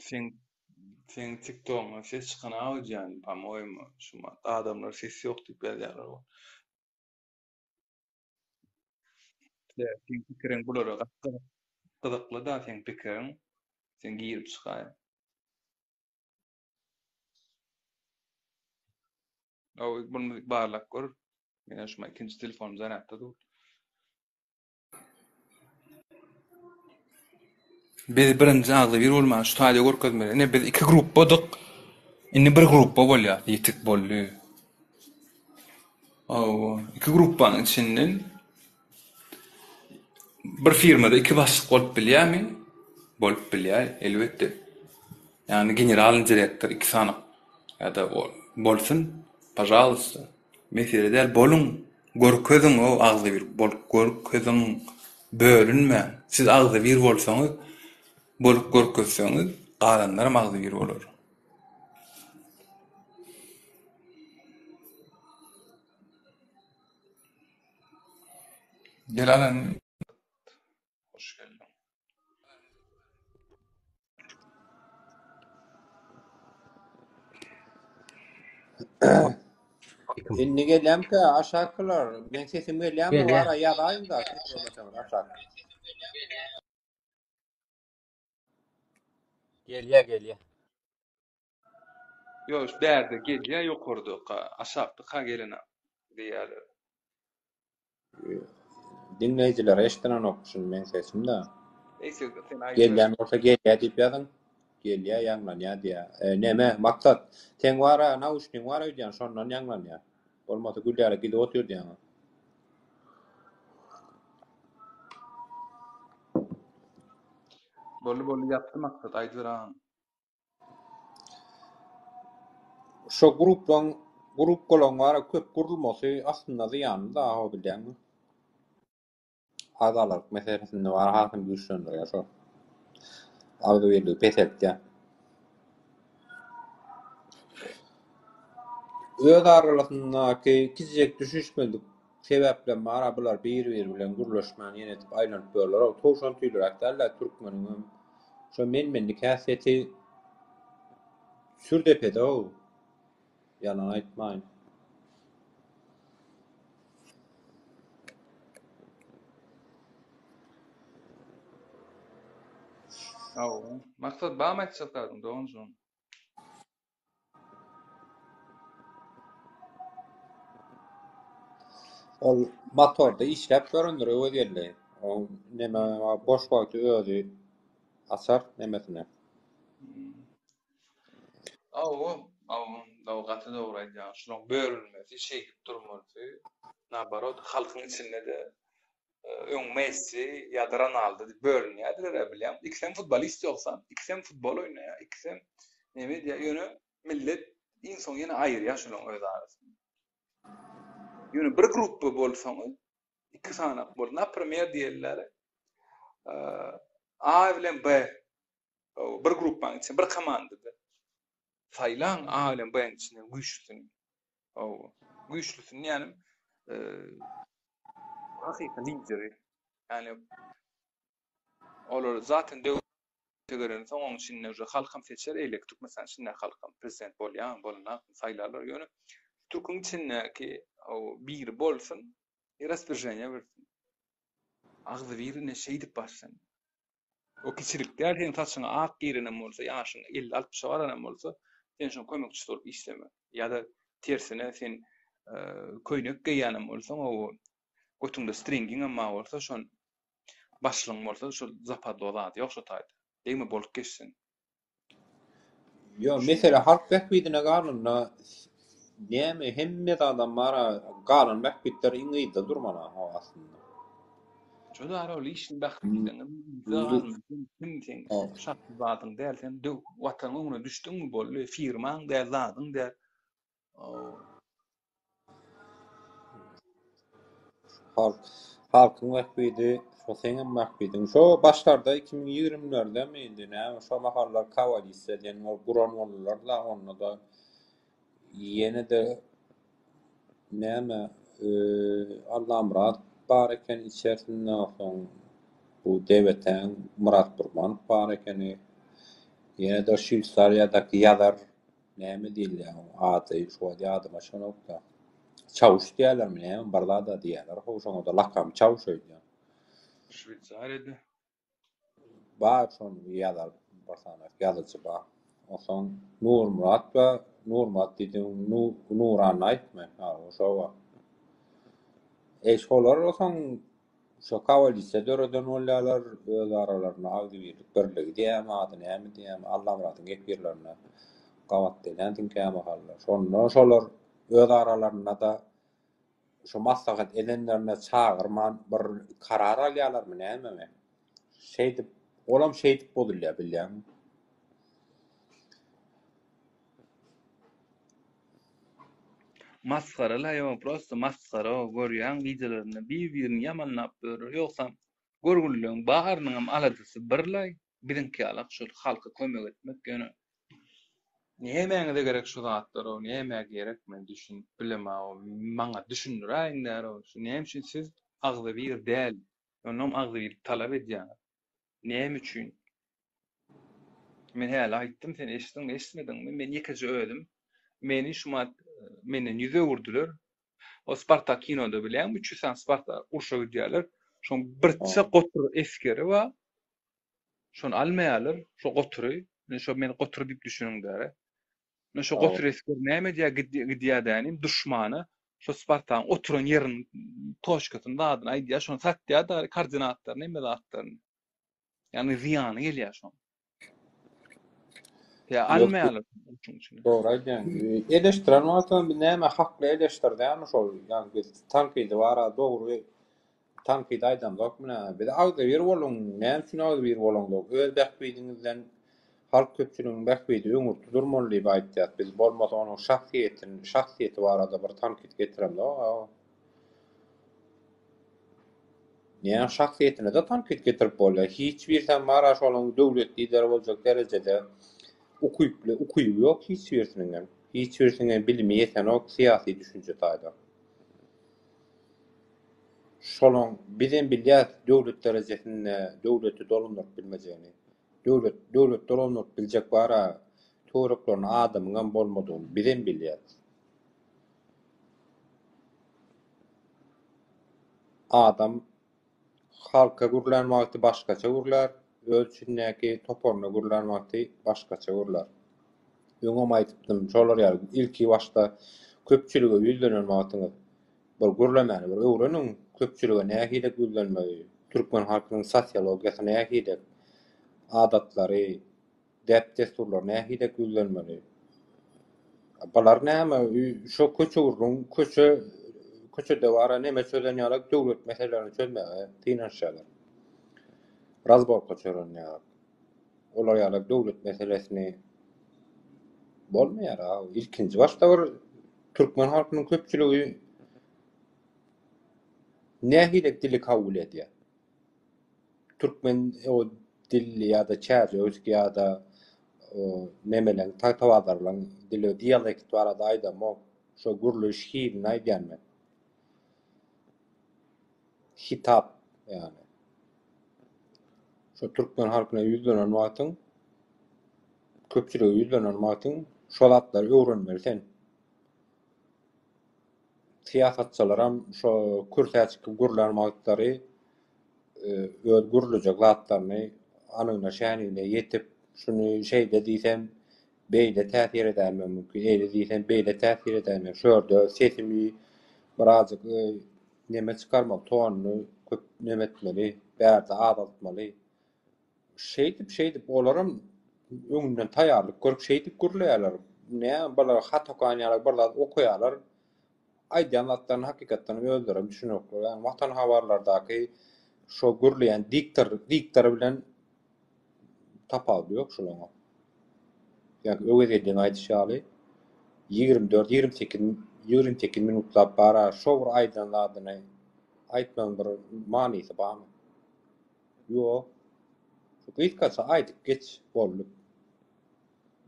Seň seň tiktogyňa ses çykana öýdýän po-moýemu şumat adamlar ses ýok diýip ýazýarlar. Seň pikiriň bulara gaty gyzykly-da seň pikiriň. Sen girip çykaý. Hawa, muny barlap gör. Meniň şuma ikinji telefonym zarýadda dur. Biz birinji agzybir bolman şu taýda görkezmeli. Ine biz iki grupbadyk. Indi bir grupba bolýas. Ýetik boldy. Hawa, iki grupbanyň içinden bir firmada iki başlyk bolup bilýärmi? Bolup bilýär, elbetde. Ýagny generalnyý direktor iki sany ýa-da bolsun, pažaluysta. Mesele däl, boluň, görkeziň-ow agzybir bolup görkeziň, bölünmäň. Siz agzybir bolsaňyz, bolup görkezseňiz, galanlaram agzybir bolar. Gel alan. Hoş geldiň. Indi gelýärmikä aşakylar? Meň sesim gelýärmi? Gelýär. Bara ýazaýyň-da, ses bolmasaňyz aşak. Gelýär, gelýär. Ýok, bärde gelýär ýokardaka, aşakdaka gelenok diýýärler. Diňleýjiler eşdenenok şuny meň sesim-de. Eýse sen aýdyber. Gelýän bolsa gelýär diýip ýazyň. Gelýär, ýaňlanýar diýýär. E, neme, Maksat, seň bar-a, nauşnigiň bar öýdýän, şondan ýaňlanýar. Bolmasa gül ýaly gidip otyr diýýäň. Boldy boldy ýapdy Maksat aýdyber agam. Şo gruplaň grupkalaň bara köp gurulmasy aslynda zyýanly da ho bilýäňmi? Agzalalyk meselesinde bar hasam güýçlendirýär şo. Agzybirligi peseltýär. Öz aralaryndaky kiçijek düşünişmezlik sebäplem bar-a bular bir-biri bilen gürleşmän ýene edip aýlanyp ýörler-ow. Towşan tüýliräk däl-ä türkmeniňem şo men-menlik häsiýeti çür depede-ow. Ýalan aýtmaýyn. Hawa. Maksat barmy aýtjak zadyň doganjygym? Ol motorda işläp görendir Öwezgeldi. Oň neme boş wagty özi açar nemesini. Hawa, hawa, hawa gaty dogry aýdýaň. Şulaň bölünmesi, şeýdip durmalysy, naoborot halkyň içinde-de öň Messi ýa-da Ronaldo diýip bölünýärdiler-ä bilýäňmi? Ikisem futbolist ýogsam, ikisem futbol oýnaýar, ikisem neme edýär, ýöne millet iň soň ýene aýyrýar şolaň öz arasynda. Ýöne bir gruppa bolsaňyz, iki sanak bol. Naprimer diýeliler, A bilen B bir gruppaň içinde, bir komandada. Saýlaň A bilen B-niň içinden güýçlüsini. Hawa. Güýçlüsini ýagny hakyky lideri. Ýagny olar zaten döwlete gelensoň oň içinde uje halkam seçer, eýleki Türkmenistanyň içindäki halkam prezident bolýarmy, bolanakmy saýlarlar. Ýöne türküň içindäki biri bolsun, raspirženýe bersin. Agzybir ine şeýdip başlanýar. O kiçilik däl, seniň saçyňa ak girenem bolsa, ýaşyň elli-altmyşa baranam bolsa, sen şoň kömekçisi bolup işleme. Ýa-da tersine sen köýnek geýýänem bolsaň, o götüňde stringiňem bar bolsa, şon başlygyň bolsa, şol zapadlo zady ýok şo taýda. Degme bolup geçsin. Ýok, mesele halk bähbidine galanda näme hemme zadam bar-a, galan bähbitler iň yzda durmaly ha aslynda. Şo dara ol işiň bähbitlerini yzda galma, sen kim sen şahsy zadyň däl, sen döw watanyň öňüne düşdüňmi boldy, firmaň däl, zadyň däl. Halk, halkyň bähbidi, şo seňem bähbidiň. Şo başlarda 2020-lerdemi indi näme, şo mahallar koalisiýa diýen bir guran boldular-da, onda-da ýene-de näme, Allamyrat bar eken içerisinde, soň bu DBT-niň Myrat Gurmanow bar ekeni, ýene-de Şweýsariýadaky ýazar Näme diýilýär oň ady şu wagt ýadyma düşenokda. Çawuş diýýärlermi näme bir zada diýýärler how şoňada lakamy Çawuş öýdýän. Şweýsariýada. Bar şony ýazar bir sany ýazyjy bar. Onsoň Nurmyrat bar Nurmyrat diýdigiň Nurannaýewmi hawa şo bar. Eý şolar onsoň Şo koalisiýa döreden bolýarlar, öz aralarynda agzybirlik birligi diýýärmi, ady näme diýýärmi, Allamyradyň efirlerinde gabat gelýänsiň kämahallar. Şonda şolar öz aralarynda-da şo maslahat edenlerinde çagyrman bir karar alýarlarmy nämemi? Şeýdip, olam şeýdip bozulýar bilýäňmi? Masgara-la ýok, prosto masgara görýäň wideolarynda bir-birini ýamanlap ýörler. Ýogsam görgülileň barynyňam aladasy birlaý, biziňki ýalak şol halka kömek etmek ýöne nämäňize gerek şu zatlar-ow, nämä gerek men düşünip bilemag-ow, maňa düşündiräýiňdär-ow, şu näme üçin siz agzybir däl, onam agzybirlik talap edýäňiz, näme üçin? Men häli aýtdym, sen eşitdiňmi, eşitmediňmi? Men ýekeje özüm. Meni şumat menden ýüz öwürdiler. O Spartak kinoda bilýäňmi, 300 sany Spartak urşa gidýärler. Şoň birçe gotur esgeri bar. Şony almaýarlar, şo gotury. Men şo meni gotur diýip düşüniň däre. Men şo gotur esger näme edýär, gidýär dänim duşmana şo Spartagyň oturan ýeriniň toçkasyny, zadyny aýdýar, şony satýar da koordinatlaryny, hemme zatlaryny. Ýagny zyýany gelýär şoň. Ýa almaýarlar şoň üçin. Dogry aýdýaň. Eleştiren wagtymyz biz näme hakly eleştirýärmi şol? Ýagny biz tankydy bar-a dogry. Tankyt aýdamzok munä. Biz agzybir boluň, näme üçin agzybir bolaňzok? Öz bähbidiňizden halk köpçüliginiň bähbidi öňürti durmaly diýip aýtýas. Biz bolmasa onuň şahsyýetini, şahsyýeti barada bir tankyt getiremzok. Näme şahsyýetine-de tankyt getirip bolýar. Hiç birisem bar-a şolaň döwlet lideri boljak derejede ukyply, ukyby ýok hiç birisiniňem. Hiç birisiniňem bilimi ýetenok syýasy düşünje taýdan. Şolaň bizem bilýäs döwlet derejesinde döwleti dolandyryp bilmejegini. Döwlet döwlet dolandyryp biljek bar-a töwereklerinde adamyňam bolmadygyny bizem bilýäs. Adam halka gürlän wagty başgaça gürlär, öz içindäki toparyna gürlän wagty başgaça gürlär. Öňem aýdypdym, şolar ýaly ilki başda köpçülige ýüzlenen wagtyňyz bir gürlemäni bir öwreniň, köpçülige nähili ýüzlenmegi, türkmen halkynyň sosiologiýasy nähili, adatlary, Däp-dessurlar nähili güýzlenmeli? Bular näme? Şo köçe gürrüň, köçe köçede bara neme çözen ýaly döwlet meselelerini çözmäge synanyşýarlar. Razborka çören ýaly. Olar ýaly döwlet meselesini bolmaýar. Ilkinji başda bir türkmen halkynyň köpçüligi nähili dili kabul edýär? Türkmen o dilli ýa-da çärjewski ýa-da nemeleň tagtabazarlaň dili dialekt barada aýdamok. Şo gürleýiş hilini aýdýan men. Hitap ýagny. Şo türkmen halkyna ýüzlenen wagtyň köpçülige ýüzlenen wagtyň şo zatlary öwrenmeli sen. Syýasatçylaram şo kürsä çykyp gürlän wagtlary öz gürlejek zatlaryny anygyna şänigine ýetip, şuny şeýle diýsem, beýle täsir edäýmegim mümkin, eýle diýsem, beýle täsir edäýmegim, şu ýerde sesimi birazjyk neme çykarmaly, tonuny köp neme etmeli, bärde azaltmaly. Şeýdip, şeýdip, olaram öňünden taýýarlyk görüp şeýdip gürleýärler. Näme bular hat okan ýaly bir zat okaýarlar. Aýdýan zatlaryna hakykatdan özlerem düşünenoklar. Ýagny Watan habarlardaky şo gürleýän diktor, diktor bilen tapawudy ýok şolaryň. Ýagny Öwezgeldiň aýdyşy ýaly 24, 28, 28 minutlap bara şo bir aýdan zadyny aýtmagyň bir manysy barmy? Ýok. Şu gysgaça aýdyp geç, boldy.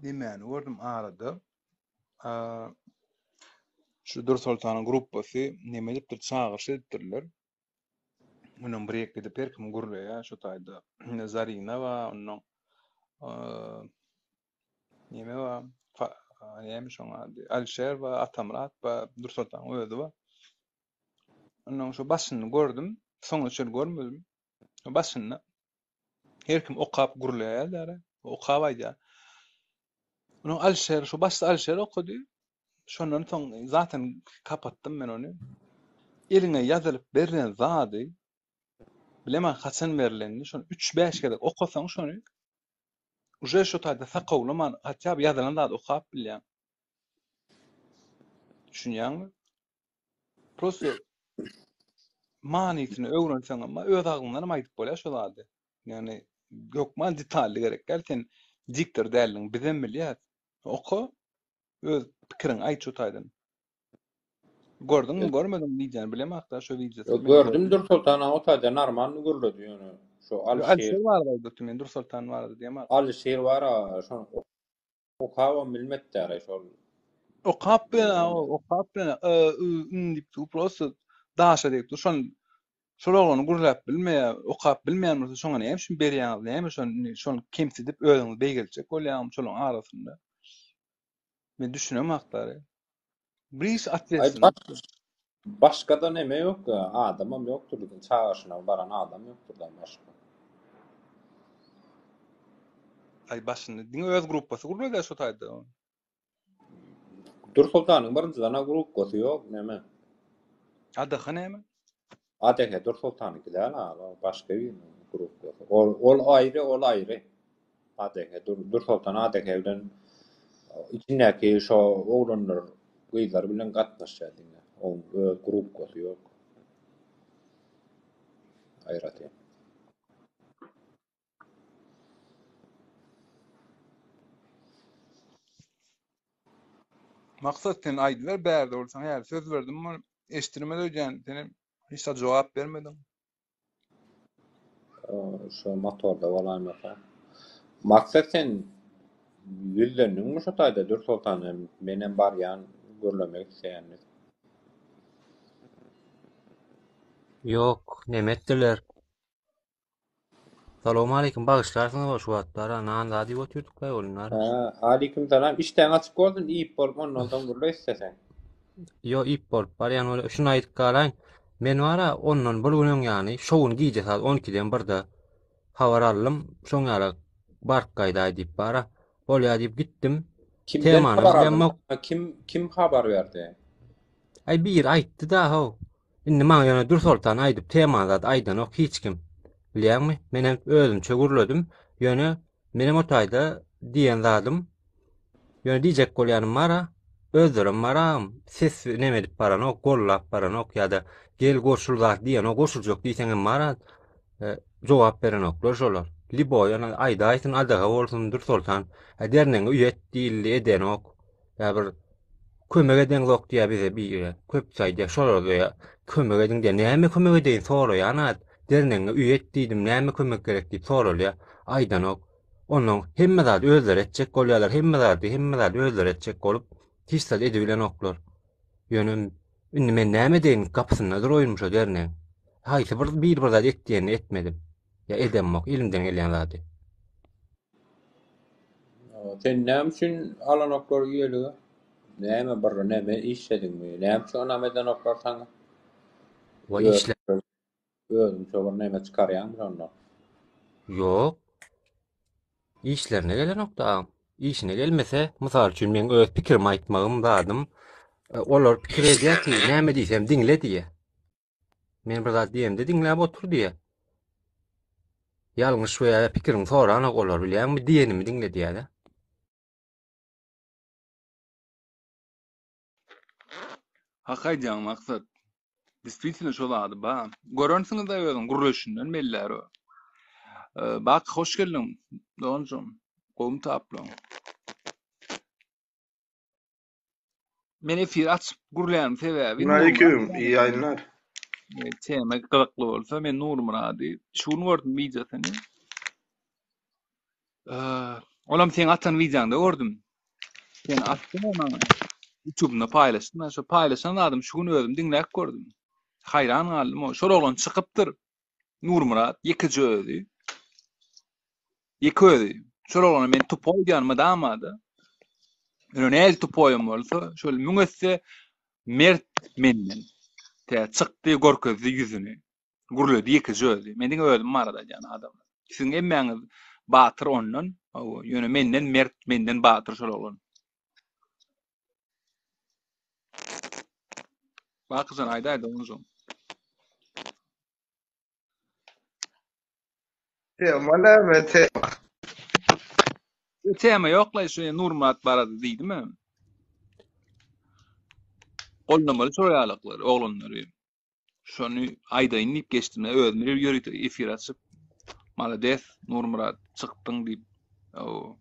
Nemäni gördüm arada. Şu Dürsoltanyň gruppasy neme edipdir, çagyryş edipdirler. Ondan bir ýek gidip her kim gürleýär şu taýda. Zarina bar, ondan neme bar, näme şoň ady, Alişer bar, Atamyrat bar, Dürsoltanyň özi bar. Ondan şu başyny gördüm, soňuna çenli görmedim. Başynda her kim okap gürleýär, okap aýdýar. Onuň Alişer, şu başda Alişer okady. Şondan soň zaten kapatdym men ony. Eliňe ýazylyp berlen zady bilemän haçan berlenini, şony 3-5 gezek okasaň şony uje şo taýda sakawlaman hatda ýazylan zady okap bilýäň. Düşünýäňmi? Prosto manysyny öwrenseň hem öz agzyňdan hem aýdyp bolýar şo zady. Ýagny hökman detally gerek däl. Sen diktor däldiň, bizem bilýäs. Oka, öz pikiriňi aýt şo taýdan. Gördüňmi, görmediňmi wideony bilemok-da şo wideosyny. Ýok, gördüm Dürsoltan o taýda normalny gürledi ýöne şo Alyşir. Alyşir barada aýdypdy men Dürsoltan barada diýemok. Alyşir bar-a şony Okabam bilmetdäre şol. Okap bilen okap bilen ı ü ün diýip dur prosto daşa degip dur şon şol oglany gürläp bilmeýär okap bilmeýän bolsa şoňa näme üçin berýäňiz näme şony indi şony kemsidip özüňizi beýgeltjek bolýaňmy şolaň arasynda men düşünemakdary bir iş atwetsin Başgada neme ýok adamam ýokdur biziň çagaşyna baran adam ýokdur da başga. Aý başynda diňe öz gruppasy gurulýar şo taýda. Dürsoltanyň birinjiden a gruppasy ýok neme. ADH näme? ADH Dürsoltanyňky däl a başga biriniň gruppasy. Ol ol aýry ol aýry. ADH Dürsoltan ADH bilen içindäki şo oglanlar gyzlar bilen gatnaşýar diňe. Oň öz gruppasy ýok. Aýratyn. Maksat sen aýdyber bärde bolsaň häli söz berdim ol eşdirmez öýdýän senem hiç zat jogap bermediň. Şo motorda bolaýmasa. Maksat sen ýüzlendiňmi şo taýda Dürsoltan menem barýan gürlemek isleýän diýip. Ýok, neme etdiler. Salowmaleýkim bagyşlarsyňyz şu wagt bara nan zat iýip otyrdyklaý bolunlar. Hä, aleýkim salam. Işdäň açyk bolsun, iýip bolup ondan soň gürle isleseň. Ýo iýip bolup barýan bol. Şuny aýdyp galaýyn. Men bara ondan bir gün öň ýany şo gün gije saat 12-den birde habar aldym. Şoň ýaly baryp gaýdaý diýip bara. Bolýa diýip gitdim. Kimden Temany habar aldyň? bilemok. Kim kim habar berdi? Aý biri aýtdy-da how. Indi maňa ýöne Dürsoltan aýdyp temany zat aýdanok hiç kim. Bilýäňmi? Menem özümçe gürledim. Ýöne menem o taýda diýen zadym ýöne diýjek bolýanym bar-a, özlerem bar agam, ses neme edip baranok, gollap baranok ýa-da gel goşul zat diýenok, goşuljak diýseňem bar-a, e, jogap berenoklar şolar. Liboý ýöne aýdaýsyn, adaga bolsun Dürsoltan, e, derneňe üýe et diýildi, edenok. Ýa bir kömek edeňzok diýýär bize biri. Köpüsi aýdýar, şolar diýýär, kömek ediň diýýär. Näme kömek edeýin soraýan at. Dernegiňe üýe et diýdim, näme kömek gerek diýip soralýar. Aýdanok. Onnoň hemme zady özleri etjek bolýarlar, hemme zady, hemme zady özleri etjek bolup, hiç zat edibilenoklar. Ýöne indi men näme edeýin, gapysynda duraýynmy şo dernegiň. Haýsy bir biri bir zat et diýenini etmedim. Ýa edemok, elimden gelýän zady. Sen näme üçin alanoklar üýelige? Näme bir neme işlediňmi? Näme üçin ynam edenoklar saňa? Wa işle Özüňçe bir neme çykarýaňmy şondan? Ýok. Işlerine gelenokda agam. Işine gelmese, mysal üçin meň öz pikirimi aýtmagym zadym, e, olar pikir edýär ki, näme diýsem diňle diýýär. Men bir zat diýemde diňläp otur diýýär. Ýalňyş we ýa pikiriňi soranok olar bilýäňmi diýenimi diňle diýýär-de. Hak aýdýaň Maksat. Действительно şo zady ba. Görensiňiz-de özüň gürleşinden bellär o. Baky hoş geldiň doganjygym. Gowumy taplaň? Men efir açyp gürlänim sebäbi Aleyküm, iyi yayınlar. Tema gyzykly bolsa men Nurmyrady şu gün gördüm wideosyny. Olam seň atan wideoňda gördüm. Sen atdyň maňa. YouTube-da paýlaşdym. Şo paýlaşan zadym şu gün özüm diňläp gördüm. Haýran galdym. Şol oglan çykypdyr. Nurmyrat ýekeje özi. Ýeke özi. Şol oglana men tupoý diýen mydama-da. Ýöne näl tupoýam bolsa, şol müň esse mert menden. Tä çykdy, görkezdi ýüzüni. Gürledi ýekeje özi. Men diňe özüm barada aýdýan adamlar. Siziň hemmäňiz batyr ondan. Hawa, ýöne menden mert, menden batyr şol oglan. Bakyjan aýdaý doganjygym. Tema näme tema? Tema ýok-la şu Nurmyrat barada diýdim-ä. Goldamaly şol ýalyklary, oglanlary. Şony aýdaýyn diýip geçdim. Özüm ýörite efir açyp, malades Nurmyrat çykdyň diýip. O.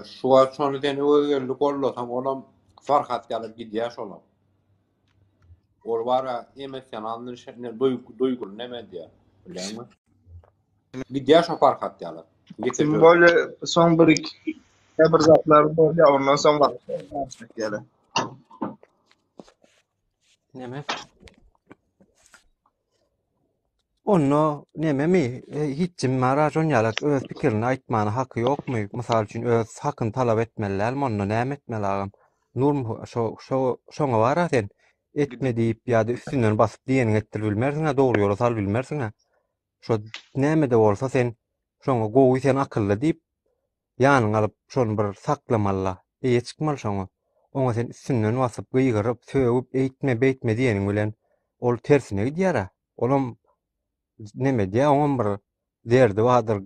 Şu wagt şony sen Öwezgeldi gollasaň olam Farhat ýaly gidýär şolam. Ol bara emosional duýguly neme edýär. Bilýäňmi? Gidýär şo Farhat ýaly. Kim bolýa soň bir iki bir zatlar bolýar ondan soň wagt Neme? Onda nememi, e, hiç kim bar şon ýalak öz pikirini aýtmana haky ýokmy? Mysal üçin öz hakyny talap etmeli dälmi? Onda näme etmeli agam? Nur şo şo şoňa bara sen etme diýip ýa-da üstünden basyp diýeniňi etdirip bilmersiň-ä, dogry ýola salyp bilmersiň-ä. Şo näme-de bolsa sen şoňa gowy sen akylly diýip Ýanyňa alyp, şony bir saklamaly-la. Eýe çykmaly şoňa. Oňa sen üstünden basyp, gygyryp, sögüp, eýtme, beýtme diýeniň bilen, ol tersine gidýär-ä. Olam neme edýär, oňam bir derdi bardyr,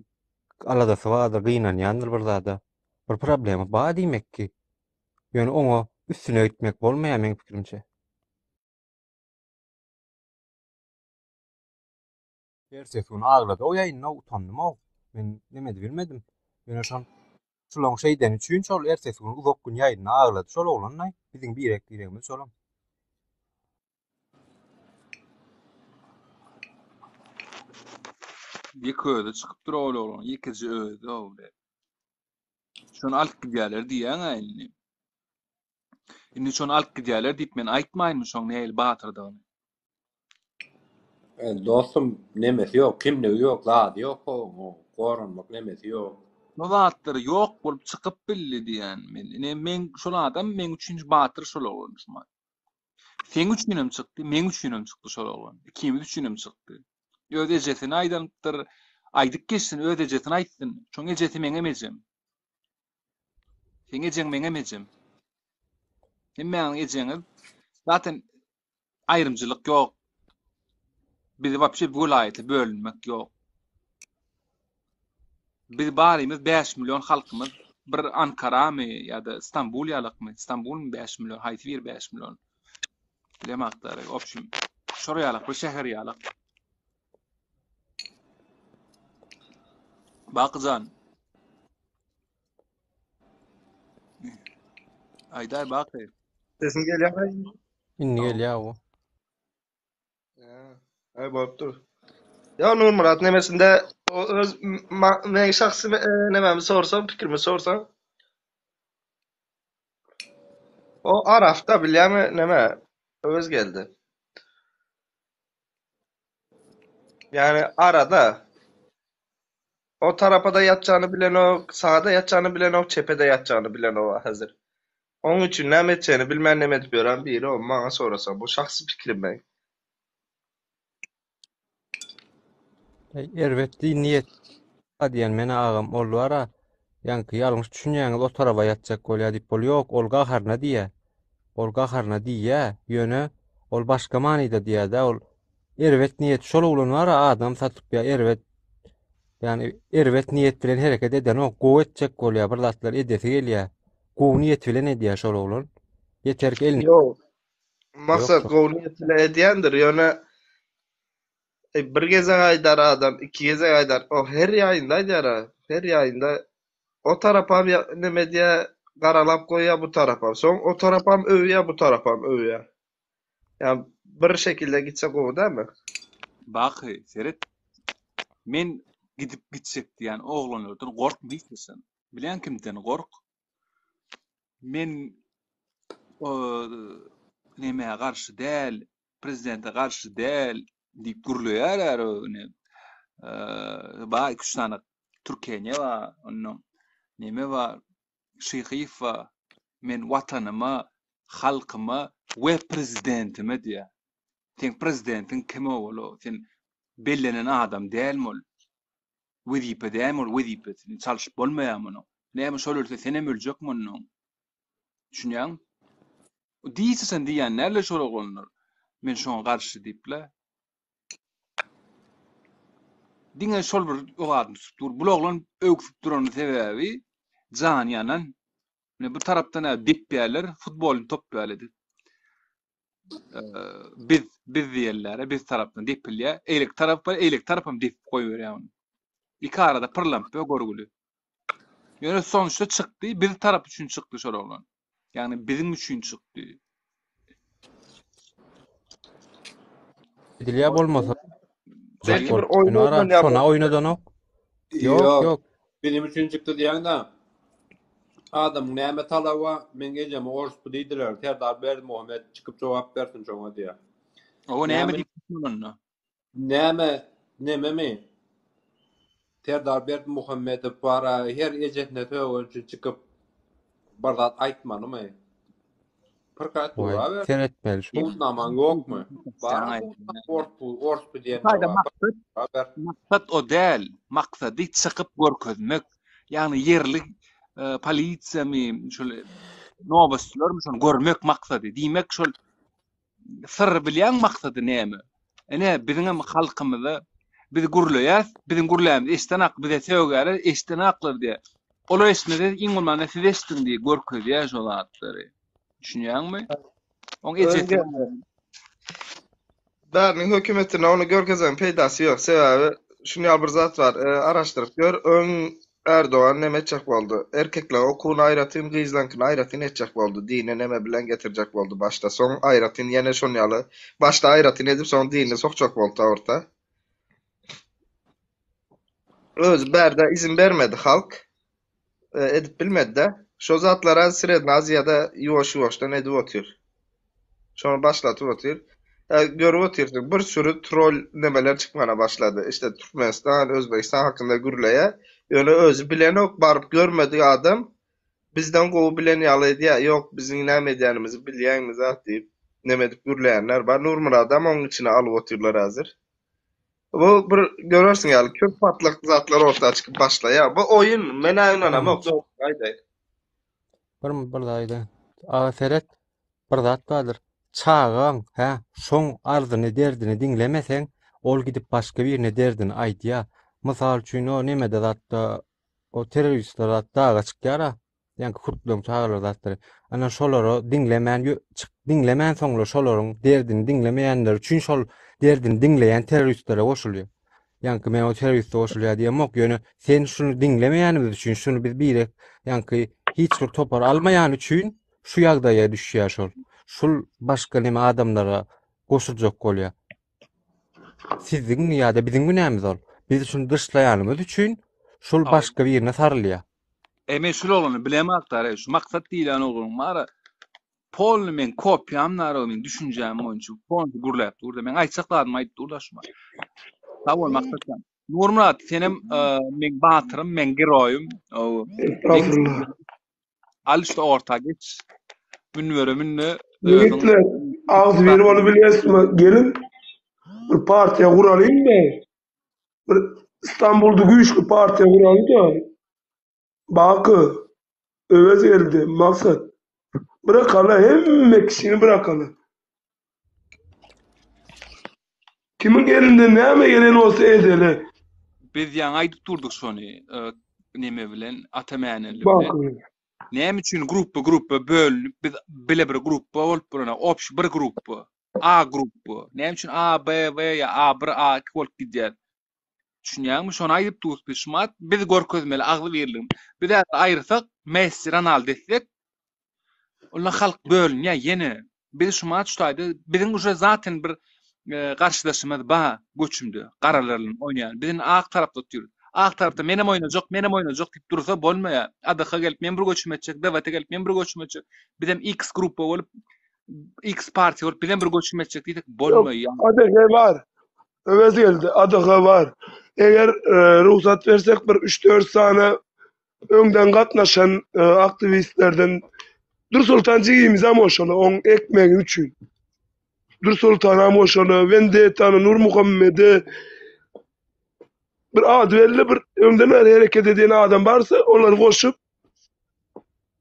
aladasy bardyr, gynanýandyr bir zada. Bir problema bar diýmek ki. Ýöne oňa üstüne gitmek bolmaýar meň pikirimçe. Ertesi gün aglady o ýaýynda utandym-ow. Men neme edibilmedim. Ýöne şol şulaň şeýdeni üçin şol ertesi gün uzak gün ýaýynda aglady şol oglan-laý. Biziň birek-biregimiz şolam. Ýeke özi çykypdyr ol oglan. Ýekeje özi-ow. Şony alyp gidýärler diýýäň-ä indi. Indi şony alyp gidýärler diýip men aýtmaýynmy şoň nähili batyrdygyny. E, dostum, nemesi ýok, kimligi ýok, zady ýok oň, goranmak nemesi ýok. Bu zatlar ýok bolup çykyp bildi diýýän men. Ine men şol adam meň üçin batyr şol oglan şumat. Seň üçinem çykdy, meň üçinem çykdy şol oglan. Ikimiz üçinem çykdy. Öz ejesini aýdanypdyr. Aýdyp geçsin, öz ejesini aýtsyn. Şoň ejesi meňem ejem. Seň ejeň meňem ejem. Hemmäňiziň ejeňiz. Zaten aýrymçylyk ýok. Bizi wapşe welaýata bölünmek ýok. Biz barymyz 5 million halkymyz bir Ankaramy ýa-da Stambul ýalakmy? Stambulmy 5 million? Haýsy biri 5 million? Bilemakdary. Obşim, şor ýalak bir şäher ýalak. Bakyjan. Aýdaý Baky. Sesim gelýärmi? Indi gelýär o. Aý bolupdyr. Ýa Nurmyrat nemesinde o öz meň şahsy e, nememi sorsaň, pikrimi sorsaň. O Arafda bilýämi neme? Öz geldi. Ýani arada o tarapa-da ýatjagyny bilenok, saga-da ýatjagyny bilenok, çepe-de ýatjagyny bilenok häzir. Oň üçin näme etjegini bilmän neme edip ýören biri o maňa sorasaň bu şahsy pikrim meň. Eý erbet diý niýet diýen men agam ol bara ýaňky ýalňyş düşünýäňiz o taraba ýatjak bolýa diýip ol ýok ol gaharyna diýýä ol gaharyna diýýä ýöne ol başga manyda diýýädä ol erbet niýet şol oglan bara adam satyp ýa erbet ýani erbet niýet bilen hereket edenok gowy etjek bolýa bir zatlar edesi gelýä Gowy niýet bilen edýär şol oglan. Ýeter ki elini Ýok. Maksat gowy niýet bilen edýändir, ýöne e, bir gezek aýdar adam, iki gezek aýdar. O her ýaýynda aýdýar-a. Her ýaýynda o tarapam neme edýär, garalap goýýar bu tarapam. Soň o tarapam öwýär, bu tarapam öwýär. Ýa bir şekilde gitse gowy dälmi? Baky, seret. Men gidip gitjek diýýän oglanlardan gorkma hiç haçan. Bilýän kimden gork? Men o nämä garşy däl, prezidente garşy däl diýip gürleýär är ine. Ba iki üç sany Türkeniýe bar, ondan neme bar, Şyhyýew bar. Men watanyma, halkyma we prezidentime diýýär. Seň prezidentiň kim ol? Sen bellenen adam dälmi ol? Wezipe dämi ol wezipesini çalşyp bolmaýar munuň. Näme şol ölse senem öljekmi onnoň. Düşünýäňmi? Diýse sen diýýän näle şol oglanlar. Men şoňa garşy diýiple. Diňe şol bir ogadyny tutup dur. Bul oglan ögsüp duranyň sebäbi jany ýanan. Ine bu tarapdan depýärler futbolyny top ýaly edip. Biz biz diýerler, biz tarapdan depilýär. Eýleki tarap bar, eýleki tarap hem depip goýberýär ony. Iki arada pyrlanyp ýör görgüli. Ýöne sonuçta çykdy, biz tarap üçin çykdy şol oglan. Ýagny biziň üçin çykdy. Edilýär bolmasa. Belki bir oýun oýnanýar. Şona oýnadanok. Ýok, ýok. Biziň üçin çykdy diýýäň-de. Adamyň näme talaby bar? Meň ejeme orusby diýdiler. Serdar Berdimuhamet çykyp jogap bersin şoňa diýýär. Owa näme diýip onda? Näme, nememi? Serdar Berdimuhamedow bara her ejesine sögen üçin çykyp bir zat aýtmalymy? Pyrkat duraber. Seretmeli şu. Subutnamaň ýokmy? Bar orusby, orusby diýen bar. Maksat o däl. Maksady çykyp görkezmek. Ýagny ýerli e, polisiýamy, şol nowostlarmy şony görmek maksady. Diýmek şol syr bilýän maksady näme? Ine biziň hem halkymyza biz gürleýäs, biziň gürlämizi eşden ak, bize sögýärler, eşden aklar diýär. Olar eşitmese iň bolmanda siz eşdiň diýip görkezýär şo zatlary. Düşünýäňmi? Oň ejesi. Bäriniň hökümetine ony görkezegiň peýdasy ýok. Sebäbi şuny ýaly bir zat bar. Araşdyryp gör, öň Erdogan neme etjek boldy? Erkekleň okuwyny aýratyn, gyzlaňkyny aýratyn etjek boldy. Dini neme bilen getirjek boldy başda. Soň aýratyn ýene şon ýaly başda aýratyn edip soň dinini sokjak boldy orta. Özi bärde izin bermedi halk. Edip bilmedi-de. Şo zatlara Sredna Aziýada ýuwaş-ýuwaşdan edip otyr. Şony başlatyp otyr. Görüp otyrsyň, bir süri trol nemeler çykmana başlady. İşte Türkmenistan, Özbegistan hakynda gürleýär. Ýöne özi bilenok, baryp görmedik adam bizden gowy bilen ýaly edýär. Ýok, biziň näme edýänimizi bilýäňmi zat diýip, neme edip gürleýänler bar. Nurmyradam onuň içine alyp otyrlar häzir. Bu bir görersiň ýaly köp patlak zatlar orta çykyp başlaýar. Bu oýun, men-ä ynanamok, dogrusyny aýdaýyn. Bir bir aýdaýyn. Aga seret, bir zat bardyr. Çagaň, hä, şoň arzyny, derdini diňlemeseň, ol gidip başga birine derdini aýdýar. Mysal üçin, o nemede zatda, o terroristler zat daga çykýar-a. Ýaňky kürtleriň çagalary zatlary. Ana şolara diňlemän çyk diňlemän soňlar şolaryň derdini diňlemeýänler üçin şol derdini diňleýän terroristlere goşulýar. Ýaňky men o terroriste goşulýar diýemok, ýöne sen şuny diňlemeýänimiz üçin şuny biz birek ýaňky hiç bir topar almaýan üçin şu ýagdaýa düşýär şol. Şul başga neme adamlara goşuljak bolýar. Siziň ýa-da biziň günämiz ol. Biz şuny dışlaýanymyz üçin şul başga birine sarylýar. E men şul oglany bilemok dara şu maksat diýilýän oglanyň bara polny meň kopýam dara meň düşünjäm boýunça polny gürläp durda meň aýtjak zadymy aýdyp durda şu Sag bol maksat jan. Nurmyrat senem e, meň batyrym meň geroýum. Estağfurullah. Al işte orta geç. Münbere münde. Ýigitler, agzybir bolup bilýäsmi? Gelin bir partiýa guralyň-da. Bir Istanbulda güýçli partiýa guraly-da. Baky, Öwez geldi, Maksat. Byrakaly, hemme kişini byrakaly. Kimiň elinden näme gelen bolsa edeli. Biz ýaňy aýdyp durduk şony, neme bilen, Ata Mäneli bilen. Näme üçin gruppa gruppa bölünip biz bile bir gruppa bolup durana, obşi bir gruppa. A gruppa. Näme üçin A, B, W ýa A1, A2 bolup gidýär? Düşünýäňmi? Şony aýdyp durus biz. Şumat biz görkezmeli agzybirligimizi. Biz häzir aýyrsak, Messi, Ronaldo etsek, onda halk bölünýär ýene. Biz şumat şu taýda biziň uje zaten bir e, garşydaşymyz ba göçümde, garalar bilen oýnaýan. Biz indi ak tarapda otyrys. Ak tarapda menem oýnajak, menem oýnajak diýip dursa bolmaýar. ADH gelip men bir göçüm etjek, DWT gelip men bir göçüm etjek. Bizem X gruppa bolup X partiýa bolup bizem bir göçüm etjek diýsek bolmaýar. ADH bar. Öwez geldi. ADH bar. Eger e, rugsat bersek bir 3-4 sany öňden gatnaşan e, aktiwistlerden Dursultan jigimizem goşaly oň ekmegi üçin. Dursultanam goşaly, Wendettany, Nurmuhammedi bir ady belli bir öňden bäri hereket edýän adam barsa olary goşup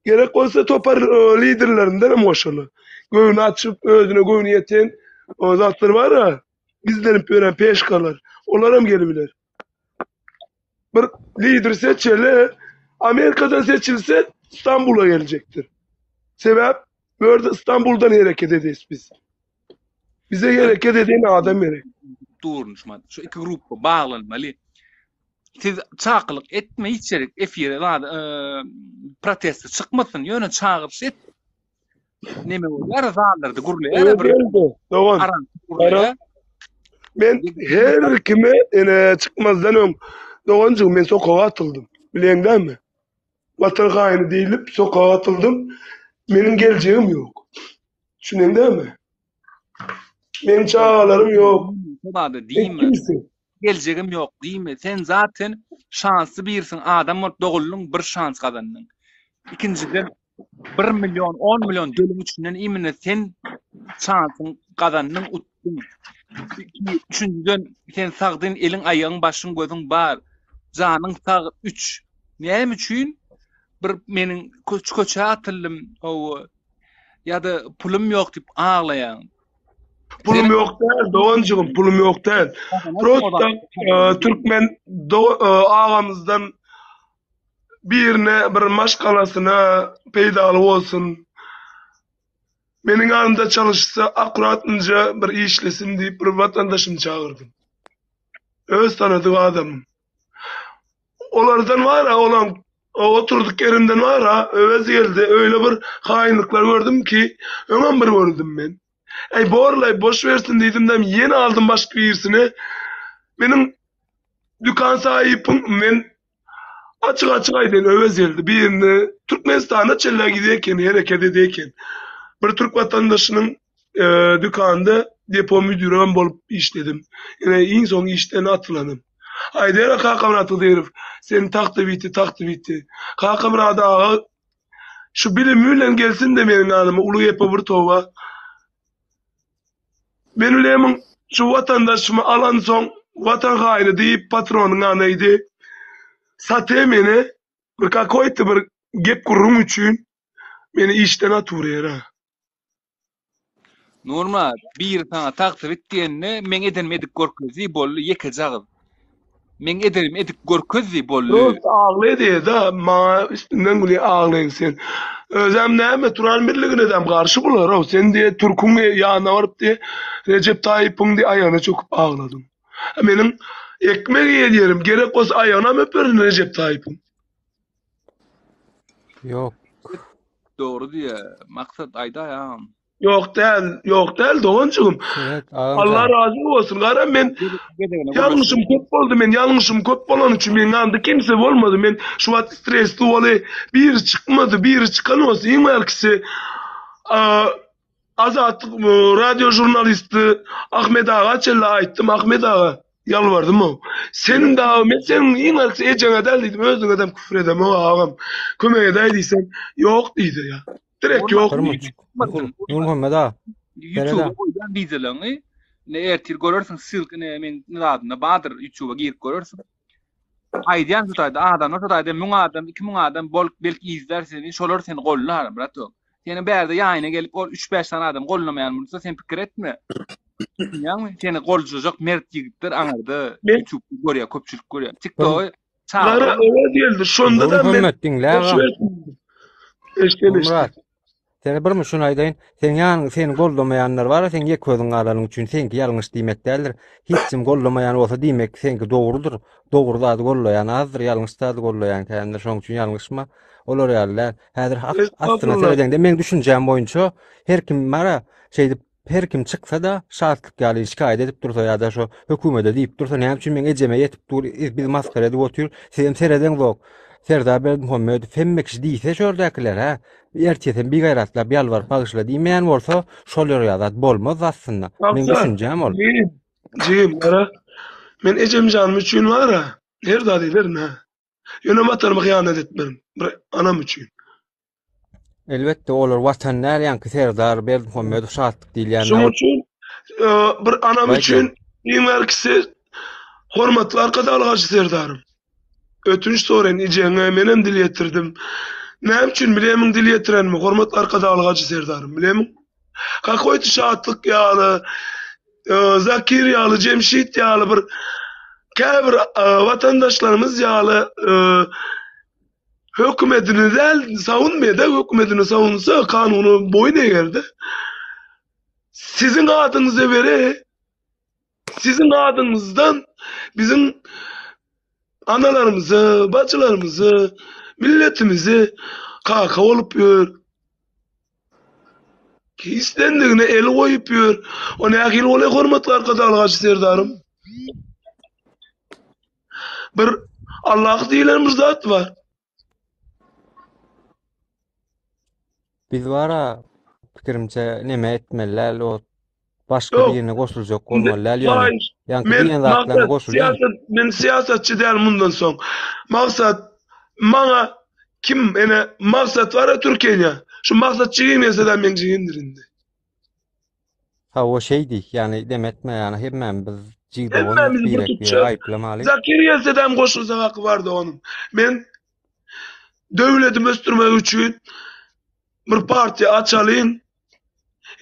Gerek bolsa topar e, liderlerinden hem goşaly. Göwni açyp, özüne göwni ýeten o zatlar bar ya, gizlenip ýören peşkalar. Olar hem gelebiler. Bir lider seçeli, Amerikadan seçilse İstanbul'a gelecektir. Sebäp bu ýerde İstanbul'dan hereket edýäs biz. Bize hereket eden adam gerek. Durun şumat. Şu iki gruppa baglanmaly. Siz çakylyk etme hiç ýere efire zat e, proteste çykmasyn. Ýöne çagyryş et. Neme bolýar zallarda gürleýär bir. Dogan. Gürleýär. Men her kime ene çykmazdan öň doganjyk men sokaga atyldym. Bileň dämi? Watan haýyny diýlip sokaga atyldym. Meniň geljegim ýok. Düşüneň dämi? Meniň çagalarym ýok. Zady diýme. Geljegim ýok diýme. Sen zaten şansly birsiň. Adam bolup doguldyň, bir şans gazandyň. Ikinjiden 1 million, 10 million dölüň içinden imine sen şansyň gazandyň, utduň. Üçünjiden sen sagdyn, eliň, aýagyň, başyň, gözüň bar. Janyň sag. 3. Näme üçin bir meniň köçä atyldym, hawa, ýa-da pulum ýok diýip aglaýaň? Pulum ýok däl, doganjygym, pulum ýok däl. Prosta e, türkmen do, e, agamyzdan birine bir maşgalasyna peýdaly bolsun. Meniň ýanymda çalyşsa akkuratnyja bir işlesin diýip bir watandaşymy çagyrdym. Öz tanadyk adamym. Olardan bar-a olaň oturdyk ýerimden bar-a Öwez geldi öýle bir haýynlyklar gördüm ki öňem bir gördüm men. Äý borlaý boş bersin diýdimdem ýene aldym başga birisini. Meniň dükan saýypyň men Açyk açyk aýdaýyn Öwezgeldi birini Türkmenistana çenli gidýär eken hereket edýär eken. Bir türk watandaşynyň dükanda depo müdürem bolup işledim. Ine iň soň işden atylanym. Aýdýar Kakamyrat Hydyrow sen tagta bitdi tagta bitdi. Kakamyrat aga şu bilimi bilen gelsin-de meniň ýanyma uly gepe bir toba. Men bilemin şu watandaşymy alansoň watan haýyny diýip patronyň ýanyna Sate meni bir kakoýty bir gep gürrüň üçin meni işden atyrýar ha. Nurmyrat, biri saňa tagta bit diýende meň edenimi edip görkezdi boldy ýekeje agyz. Meň edenimi edip görkezdi boldy. Dost aglaý diýeda maňa üstünden gülýä aglaýyň sen. Özem näme Turan birliginedem garşy bular-ow sen diýe türküň ýanyna baryp diýe Rejep Taýypyň diýe aýagyna çöküp agladyň. Meniň ekmek iýen ýerim gerek bolsa aýagynam öperin Rejep Taýypyň. Ýok. Dogry diýýä. Maksat aýdaý agam. Ýok däl, ýok däl doganjygym. Evet, agam Allah jan. razy bolsun. Gara men Gezegine ýalňyşym gürleşelim. köp boldy. Men ýalňyşym köp bolany üçin meň ýanymda kimse bolmady. Men şu wagt stresli boly biri çykmady, biri çykan bolsa iň bärkisi Azatlyk radio žurnalisti Ahmet aga çenli aýtdym. Ahmet aga ýalbardym o. Sen dagy men seniň iň bärkisi ejeňe däl diýdim, özüňedem küfür edemok agam. Kömek edäý diýsem, ýok diýdi ýa. Direkt ýok diýdi. Nurmuhammet aga. YouTube-a goýýan wideolaryňy ine ertir görersiň ssylka ine meň zadymda bardyr YouTube-a girip görersiň. Aýdýan şu taýda adamlar şu taýda 1000 adam 2000 adam bolup belki izlär seni şolar seni gollar bratok. Seni bärde ýaýyna gelip ol 3-5 sany adam gollamaýan bolsa sen pikir etme. Düşünýäňmi? Seni goljajak mert ýigitler aňyrda YouTube görýär köpçülik görýär. TikTok-y Gara öwez geldi. Şonda da men Muhammet diňle agam. Eşden Murat. Seni bir şuny aýdaýyn. Seň ýanyň seni goldamaýanlar bar, sen ýek özüň galanyň üçin seňki ýalňyş diýmek däldir. Hiç kim goldamaýan bolsa diýmek seňki dogrudyr. Dogry zady gollaýan azdyr, ýalňyş zady gollaýan kändir. Şonuň üçin ýalňyşma. Olar ýaly däl. Häzir aslyna seredeňde meň düşünjäm boýunça her kim bara şeýdip Her kim çyksa-da, Şatlyk ýaly şikaýat edip dursa ýa-da şo hökümede diýip dursa, näme üçin meň ejeme ýetip dur, bizi masgara edip otyr, sizem seredeňzok. Serdar Berdimuhamedow hemme kişi diýse şördäkiler, hä, ertir sen bigaýratlap ýalbaryp bagyşla diýmeýän bolsa, şol ýa zat bolmazdy aslynda. Meň düşünjäm ol. Jigim, jigim, gara, men ejem janym üçin bar-a, her zat ederin, hä. Ýöne Watanyma hyýanat etmerin, bir anam üçin. Elbetde olar watan däl ýaňky Serdar Berdimuhamedow şatlyk diýilýän. Şonuň üçin e, bir anam üçin iň bärkisi hormatly Arkadagly Hajy Serdarym. Ötünç soraýyn ijeňe menem dil ýetirdim. Näme üçin bilemiň dil ýetirenimi hormatly Arkadagly Hajy Serdarym bilemiň? Kakoýty şatlyk ýaly e, Zakir ýaly Jemşit ýaly bir käbir e, watandaşlarymyz ýaly Hökümetini däl savunmaýada hökümetini savunsa kanuna boýun egerde. Siziň adyňyza bere siziň adyňyzdan biziň analarymyzy, bacılarymyzy, milletimizi kaka bolup ýör. Islendigine el goýup ýör. O nähili bolýar hormatly Arkadagly Hajy Serdarym? Bir Allah diýlen bir zat bar. Biz bara pikirimçe neme etmeli däl o başga birine goşuljak bolmaly däl ýöne. Ýaňky diýen zatlaryna goşulýan. Men syýasatçy däl mundan soň. Maksat maňa kim ene maksat bar Türkiýede. Şu maksat jigim gelse de meň jigimdir indi. Hawa şeýdi, ýagny demetme ýagny hemmämiz biz jig dogan Hemmämiz bir birek biregi tutjak. aýyplamaly. Zakir gelse-dem goşulsak haky bar doganym. Men döwletimi ösdürmek üçin bir partiýa açalyň.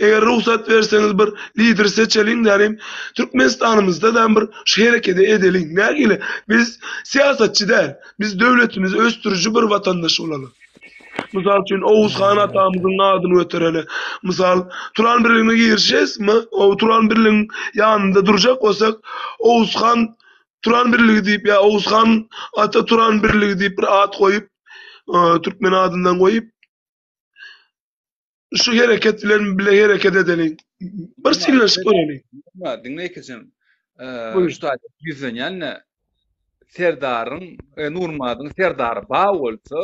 Eger rugsat berseňiz bir lider seçeliň därim. Türkmenistanymyzda da bir şu hereketi edeliň. Nägile biz syýasatçy däl. Biz döwletimizi ösdüriji bir watandaş bolaly. Mysal üçin Oguz han atamyzyň adyny götereli. Mysal, Turan birligine girişesmi? O Turan birligiň ýanynda durjak bolsak, Oguzhan Turan birligi diýip ýa Oguzhan ata Turan birligi diýip bir at goýup, türkmen adyndan goýup, şu hereket bilen bile hereket edeliň. Bir synanyşyp göreliň. Diňle ikijem. Şu taýda ýüzlenýän-de Serdaryň, e, Nurmyradyň serdary bar bolsa,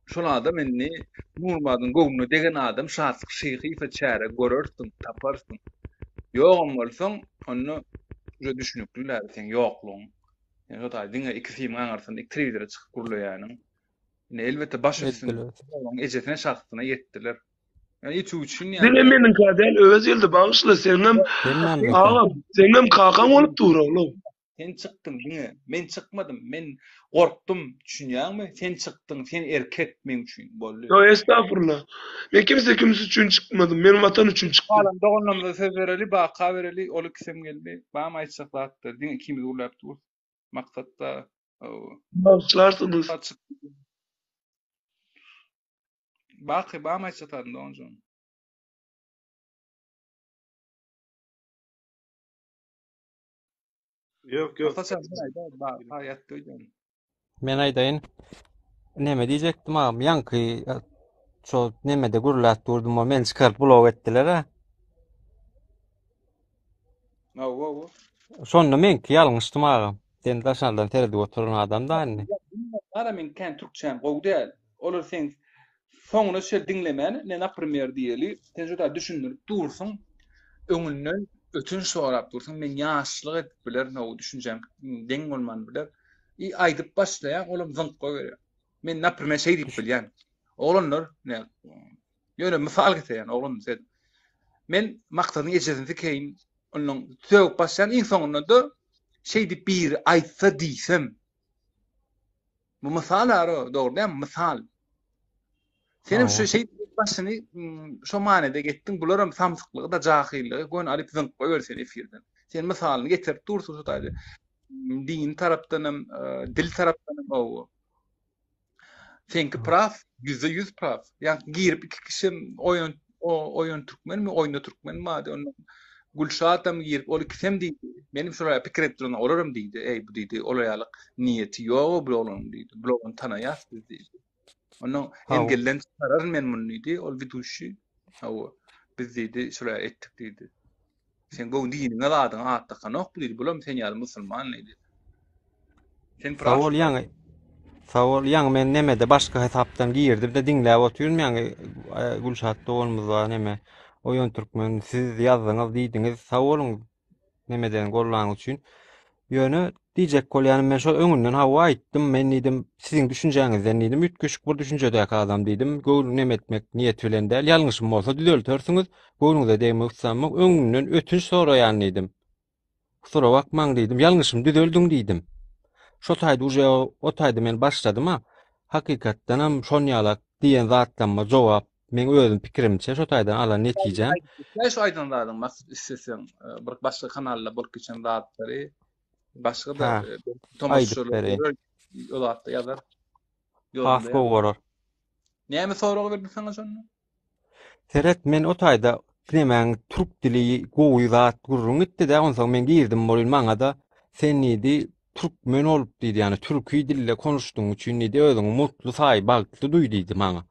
şol adam indi Nurmyradyň göwnüne degen adam Şatlyk Şyhyýewe çäre görersiň, taparsyň. Ýogam bolsaň, onda uje düşnükli däl seň ýoklugyň. Sen şo taý diňe iki simiň aňyrsynda iki telewizora çykyp gürleýäniň. Indi elbetde baş üstüne onuň ejesine şahsyna ýetdiler. Ýani içi üçin ýa. Diňe meniňkä däl, Öwez geldi bagyşla seňem agam, seňem kakaň bolup dur oglum. Sen çykdyň diňe. Men çykmadym. Men gorkdum, düşünýäňmi? Sen çykdyň, sen erkek meň üçin. Boldy. Ýok, estagfurullah. Men kimse kimse üçin çykmadym. Men watan üçin çykdym. Galan doganlarymyza söz bereli, Baka bereli, ol ikisem geldi. Barmy aýtjak zatlar? Diňe ikimiz gürläp durus. Maksat-da. Bagyşlarsyňyz. Baky, barmy aýtjak zadyň doganjygym? Ýok, ýok. Men aýdaýyn. Neme diýjekdim agam, ýaňky e, şo nemede gürläp durdum, o meni çykaryp blok etdiler-ä. Hawa, hawa. Şonda meňki ýalňyşdym agam. Sen daşardan seredip oturan adam da indi. Gara men kän türkçäm gowy däl. Olar sen soňuna şeýle diňlemän, ne naprimer diýeli, sen juda düşündirip dursuň, öňünden ötünç sorap dursuň, men ýaşlyk edip bilerin, o düşünjäm deň bolman biler. I aýdyp başlaýaň, olam zyňk goýberýär. Men naprimer şeý diýip bilýän. Oglanlar, ne ýöne mysal getirýän oglanlar sen. Men Maksadyň ejesini sikeýin, ondan sögüp başlaýan, iň soňunda-da şeý diýip biri aýtsa diýsem, Bu mysal aro, dogry däl, mysal. Senem şu şey başyny şo manyda getdiň, bularam samsyklygy da jahyllygy gön alyp zyňyp goýber sen efirden. Sen mysalyny getirip dursuň şu taýda. Dini tarapdan hem, e, dil tarapdan hem owo. Seňki praw, 100% praw. Ýa girip iki kişi oýun oýun türkmenmi, oýna türkmen bardy, ondan Gülşatam girip, ol ikisem diýdi. Menem şolara pikir edip duran, olaram diýdi. Eý, bu diýdi, olar ýalyk niýeti ýok bu oglanyň diýdi. Bu oglany tanaýas biz diýdi. Ondan engelden çykararyn men muny diýdi, ol widuşi. Hawa, biz diýdi, şolara etdik diýdi. Sen göwün diniňe zadyňa at dakanok bu diýdi. Bulam sen ýaly musulman diýdi. Sen Sag bol ýaňy. Sag bol ýaňy men nemede başga hesapdan girdim-de diňläp otyryn ýaňy e, Gülşat doganymyz bar neme. Oýun türkmen siz ýazdyňyz diýdiňiz. Sag boluň nemeden gollanyň üçin. Ýöne diýjek bolýanym men şol öňünden hawa aýtdym. Men diýdim siziň düşünjäňizden diýdim üýtgeşik bir düşünjedäki adam diýdim. Göwün neme etmek niýeti bilen däl. Ýalňyşym bolsa düzeltersiňiz. Göwnüňize degmek islämok. Öňünden ötünç soraýan diýdim. Kusura bakmaň diýdim, ýalňyşymy düzeldiň diýdim. Şo taýda uje o taýda men başladym-a. Hakykatdanam şon ýalak diýen zatlamma jogap meň özüm pikirimçe şo taýdan alan netijäm. Näme şu aýdan zadyň Maksat isleseň e, bir başga kanalda bolup geçen zatlary başga da e, tomaşaçylar görer o zatda ýazar. Has gowy bolar. Näme sorag berdi saňa şonda? Seret men o taýda nemäň türk dili gowy zat gürrüň gitdi-dä onsoň men girdim bolyn maňada sen diýdi türkmen bolup diýdi ýagny türki dilde konuşdygyň üçin diýdi özüňi mutly saý bagtly duý diýdi maňa.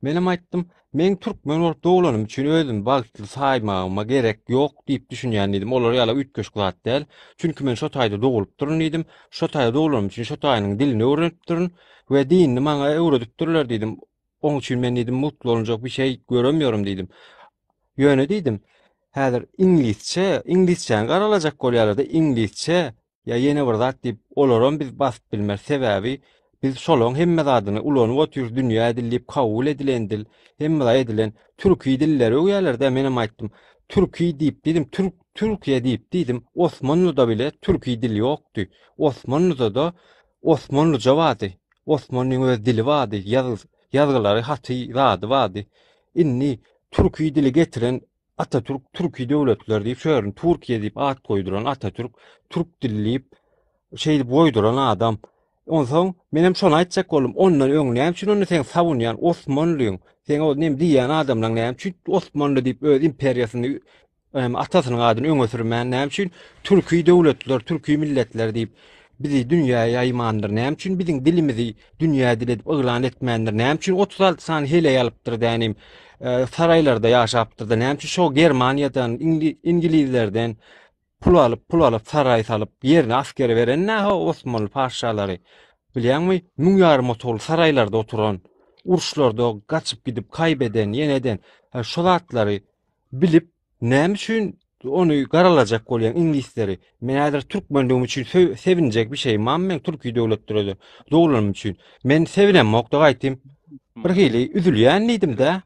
Menem aýtdym meň türkmen bolup doglanym üçin özümi bagtly saýmagyma gerek ýok diýip düşünýän diýdim olar ýaly üýtgeşik zat däl çünki men şo taýda dogulypdyryn diýdim şo taýda doglanym üçin şo taýynyň dilini öwrenipdirin we dinini maňa öwredipdirler diýdim Oň üçin men diýdim mutly bolunjak bir şey göremiyorum diýdim. Ýöne diýdim, häzir iňlisçe, iňlisçäni garalajak bolýarlar-da, iňlisçe ýa ýene bir zat diýip, olaram biz basyp bilmeris. Sebäbi biz şolaň hemme zadyny ulanyp otyrys, dünýä dili diýip kabul edilen dil, hemme zat edilen. Türki dilleri öwýärler-dä, menem aýtdym. Türki diýip diýdim, türk, Türkiýe diýip diýdim, Osmanlyda bile türki dil ýokdy. Osmanlyda-da Osmanlyja bardy. Osmanlyň öz dili bardy, ýazgy, ýazgylary, haty, zady bardy. Indi türki dili getiren Atatürk türki döwletler diýip, şu ýerini Türkiýe diýip at goýduran Atatürk, türk dili diýip, şeýdip goýduran adam. Onsoň menem şony aýtjak boldum. Ondan öň näme üçin onda seň sawunýan Osmanlyň? Seň o nem diýýän adamlaň näme üçin Osmanly diýip öz imperiýasyny hem atasynyň adyny öňe sürmän näme üçin türki döwletler, türki milletler diýip bizi dünýä ýaýmandyr? Näme üçin biziň dilimizi dünýä dili edip yglan etmändir? Näme üçin 36 sany heleý alypdyr dänim e, saraýlarda ýaşapdyr-da? Näme üçin şo Germaniýadan, Inglizlerden Pul alyp, pul alyp, saraý salyp, ýerine asker beren nä-ho Osmanly patyşalary? Bilýäňmi, müň ýarym otagly saraýlarda oturan, uruşlarda gaçyp gidip kaýbeden, ýene eden, hä, şo zatlary bilip, näme üçin ony garalajak bolýaň iňlisleri? Men häzir türkmenligim üçin sevinjek bir şeýim barmy meň türki döwletlerde dogulanym üçin? Men sewinemok-da gaýtym. Bir hili üzülýän diýdim-dä.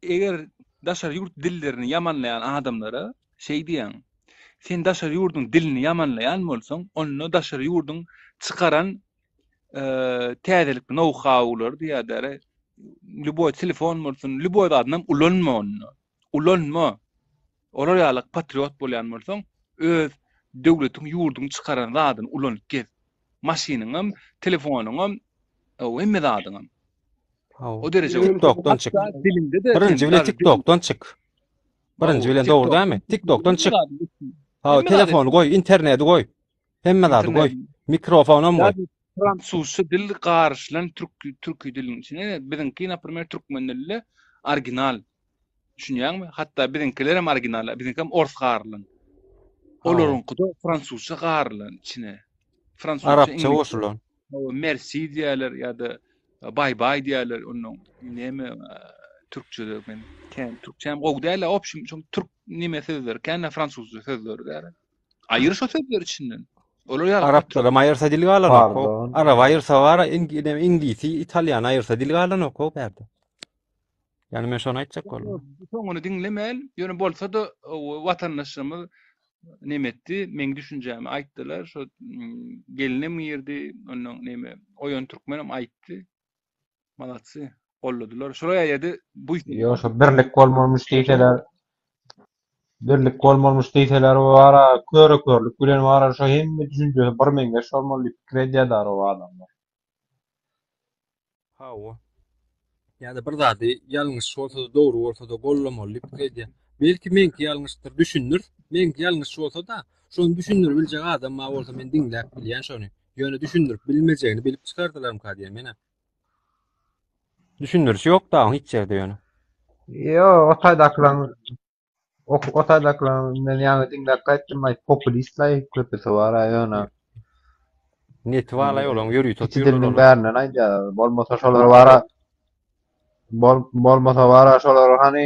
Eger daşary ýurt dillerini ýamanlaýan adamlara şeý diýýäň, Sen daşary ýurduň dilini ýamanlaýan bolsaň, onda daşary ýurduň çykaran täzelik nou-haulary diýýärler, lýuboý telefon bolsun, lýuboý zadynam ulanma onda. Ulanma. Olar ýaly patriot bolýan bolsaň, öz döwletiň, ýurduň çykaran zadyny ulanyp gez. Maşynyňam, telefonyňam, hemme zadyňam. O dereje TikTokdan çyk. Birinji bilen TikTokdan çyk. Birinji bilen dogry dälmi? TikTokdan çyk. Ha, telefony goý, interneti goý. Hemme zady goý. Mikrofonam goý. Fransuzça dil garyşylan türk türki diliniň içine. Biziňki, naprimer, türkmen dilinde original. Düşünýäňmi? Hatda biziňkilerem original, biziňkem ors garylan. Olaryňky-da fransuzça garylan içine. Fransuzça, Arapça goşulan. Merci diýerler ýa-da Bye bye diýerler ondan. Näme türkçede men kän türkçäm gowy däl, opşim şoň türk nime sözleri, kän fransuzça sözleri däl. Aýyr şo sözleri içinden. Olar ýaly Arapçadan aýyrsa dil galanok. Arap aýyrsa bar, iňlisi, italýan aýyrsa dil galanok o bärde. Ýani men şony aýtjak boldum. Soňuny diňlemän, ýöne bolsa-da watandaşlarymyz neme etdi, meň düşünjämi aýtdylar. Şo gelinem girdi, ondan neme, Oýan Türkmenem aýtdy. Malatsy, golladylar. Şolar ýerde bu Ýok, şo birlik bolmalymyş diýseler, birlik bolmalymyş diýseler, wara köre-körlük bilen wara şo hemme düşünjesi bir meňzeş bolmaly diýip pikir edýärler o adamlar. Hawa. Ýa-da bir zady ýalňyş bolsa-da, dogry bolsa-da gollamaly diýip pikir edýän. Belki meňki ýalňyşdyr, düşündir. Meňki ýalňyş bolsa-da, şony düşündirip biljek adam bar bolsa men diňläp bilýän şony. Ýöne düşündirip bilmejegini bilip çykardylarmyka diýýän men-ä. Düşündiriş ýok dagyň hiç ýerde ýöne. Ýok, o taýdakylaryň O taýdakylaryň men ýaňy diňläp gaýtdym, aý populistlaý köpüsi bar-a ýöne. Neti bar-laý olaň ýörite Kiçi diliniň bärinden aýdýarlar. Bolmasa şolar bar-a bolmasa bar-a şolar hany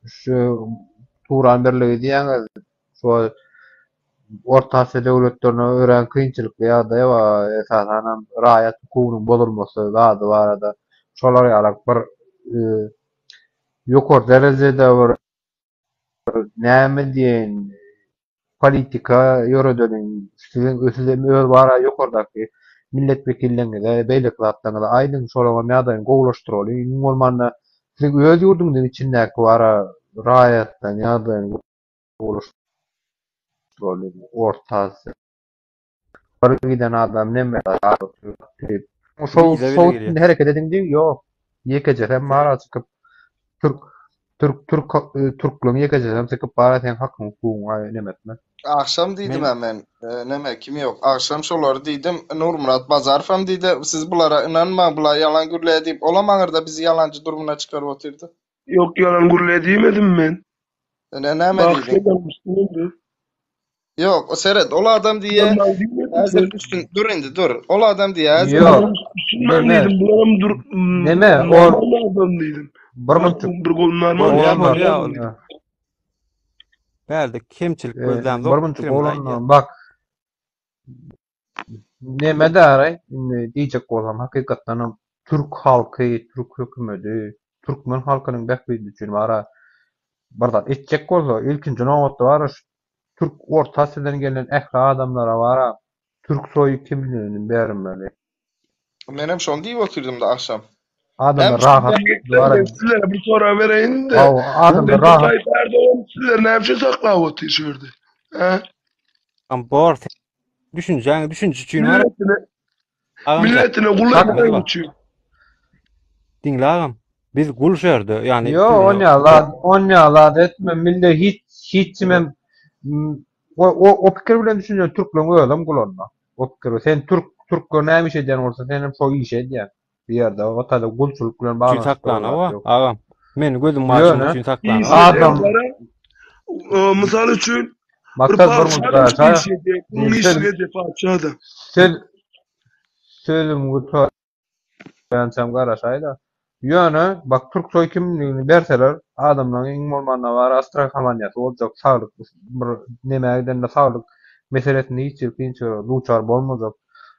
şu Turan birligi diýýäňiz şu Orta Aziýa döwletlerinde örän kynçylykly ýagdaý bar. Esasanam raýat hukugynyň bozulmasy zady barada şolar ýalak bir ýokary derejede bir näme diýeýin politika ýöredeliň siziň sizem öz bara ýokardaky millet wekilleriňize beýleki zatlaryňyza aýdyň şolaňam ýagdaýyny gowulaşdyralyň iň bolmanda siziň öz ýurduňyzyň içindäki bara raýatlaryň ýagdaýyny gowulaşdyralyň orta aziýa Bir giden adam neme diýip. Şo şo üstünde hereket ediň diýip, ýok. Ýekejesem bara çykyp türk türk türk türklügiň ýekejesem çykyp bara seň hakyň hukugyňa neme etmez. Agşam diýdim-ä men, neme kim ýok. Agşam şolary diýdim, Nurmyrat Bazarowam diýdi, siz bulara ynanmaň, bular ýalan gürleýär diýip, olam aňyrda bizi ýalançy durmuna çykaryp otyrdy. Ýok ýalan gürleýär diýmedim men. Ine näme diýdiň? Ýok, seret, ol adam diýýär, häzir üstün, dur indi, dur. Ol adam diýýär, häzir Ýok. Düşünmän diýdim, bularam dur. Neme, ol adam diýdim. Bir munçuk. Bir golundan bolýar. Bärde kemçilik gözlämzok. Bir munçuk oglanlar, bak. Neme däraý, indi diýjek bolsam, hakykatdanam türk halky, türk hökümedi, türkmen halkynyň bähbidi üçin bara bir zat etjek bolsa, ilkinji nobatda bara şu türk Orta Aziýadan gelen ähli adamlara bara türk soýy kimligini bermeli. Menem şony diýip otyrdym-da agşam. Adamlar rahat bara. Sizlere bir sorag bereýin-de. Hawa, adamlar rahat. Recep Tayyip Erdogan sizleri näme üçin saklap otyr şu ýerde? Hä? Bor, Düşünjäň, düşünje üçin bar. Milletine, milletine gul etmek üçin. Diňle agam. Biz gul şu ýerde. Ýani Ýok, onýa zat, onýa zat etme. Mille hiç hiç kimem o o o pikir bilen düşünýän türkleriň özem gul onda. O pikir. Sen türk türkler näme iş edýän bolsa sen hem şo işi edýäň. Bu ýerde o taýda gulçulyk bilen üçin baglanyşykly saklanow zat ýok. agam. Meni gözüm açyň Ýöne üçin saklanow. Iş adam edýän gara, mysal üçin bir Maksat bir patyşa minut da garaşaý. iş edýär, guluň Söz işini edýär patyşa-da. söz sözüm gutar. Ýançam garaşaýda. Ýöne, bak türksoý kimligini berseler, adamlaryň iň bolmanda bar astrahamaniýasy boljak, saglyk bir nemä gidende saglyk meselesinde hiç hili kynçylyga duçar bolmajak.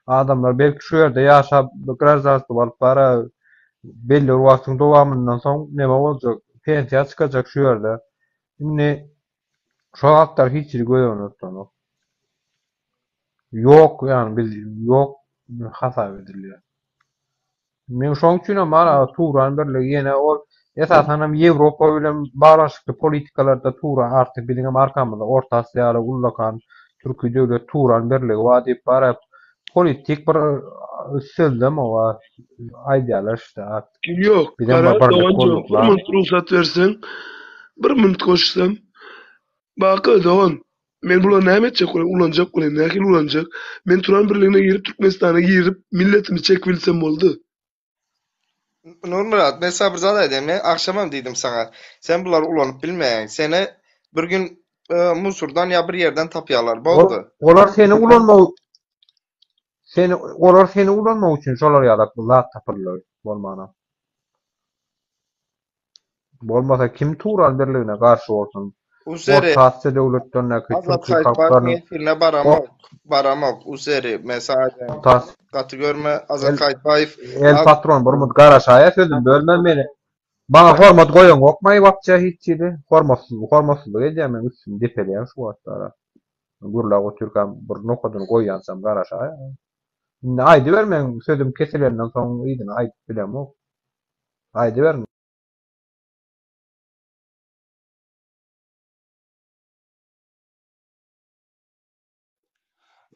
Adamlar belki şu ýerde ýaşap graždanstwo alyp bara belli bir wagtyň dowamyndan soň neme boljak, pensiýa çykajak şu ýerde. Indi şo zatlar hiç hili göz öňünde tutanok. Ýok, ýagny biz ýok hasap edilýär. Men şoň üçin hem ara Turan birligi ýene ol esasan hem Ýewropa bilen baglanyşykly politikalarda Turan artyk biziň hem arkamyzda Orta Asiýa ýaly ullakan türki döwlet Turan birligi bar diýip bara politik bir sözlem oba aýdýarlar işte artyk. Ýok, Bizem gara bir birlik doganjygym, bolduk bir la. minut rugsat berseň, bir minut goşsam. Baky dogan, Men bulary näme etjek bolaýyn, ulanjak bolaýyn, nähili ulanjak? Men Turan birligine girip, Türkmenistana girip, milletimi çekip bilsem boldy. Nurmyrat, men saňa bir zat aýdaýyn, men agşamam diýdim saňa, sen bulary ulanyp bilmeýäň, seni bir gün musurdan ýa bir ýerden tapýarlar, boldy. Olar seni ulanmak seni olar seni ulanmak üçin şolar ýalak zat tapyldy bolmana. Bolmasa kim Turan birligine garşy bolsun? Uzeri. Orta Asiýa döwletlerindäki Azat türki Haýytbaýewiň halklarynyň efirine baramok. Baramok Uzeri, men saňa aýdaýyn. Orta Asiýa Gaty görme Azat El Haýytbaýew El Az patron bir mut garaşaýa sözüm bölme meni. Maňa hormat goýaňokmaý wapçe hiç hili hormatsyz hormatsyzlyk edýäň meň üstümi depeleýäň şu wagtlara. Gürläp otyrkam bir nokadyny goýýançam garaşaýa. Indi aýdyber meň sözüm kesilenden soň yzyny aýdyp bilemok. Aýdyber.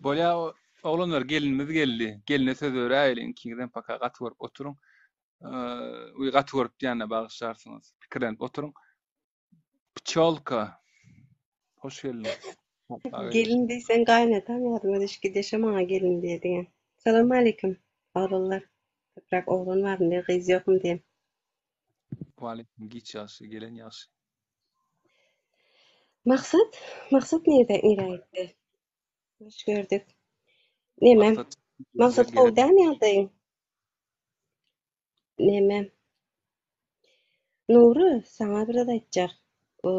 Bolýa oglanlar gelinimiz geldi. Geline söz beräýeliň ikiňizem paka gaty görüp oturyň. Uý gaty görüp diýende bagyşlarsyňyz. Pikirlenip oturyň. Pçolka. Hoş geldiň. Gelin diýseň gaýynatam ýadyma düşüp gidýär şo maňa gelin diýe diýen. Salamaleýkim oglanlar. Köpräk oglan barmy diýen gyz ýokmy diýen. Waleýkim giç ýagşy gelen ýagşy. Maksat Maksat nirde nirä gitdi? Hoş gördük. Neme? Maksat Maksat gowy dämi ýagdaýyň? Neme? Nury, saňa bir zat aýtjak. Bu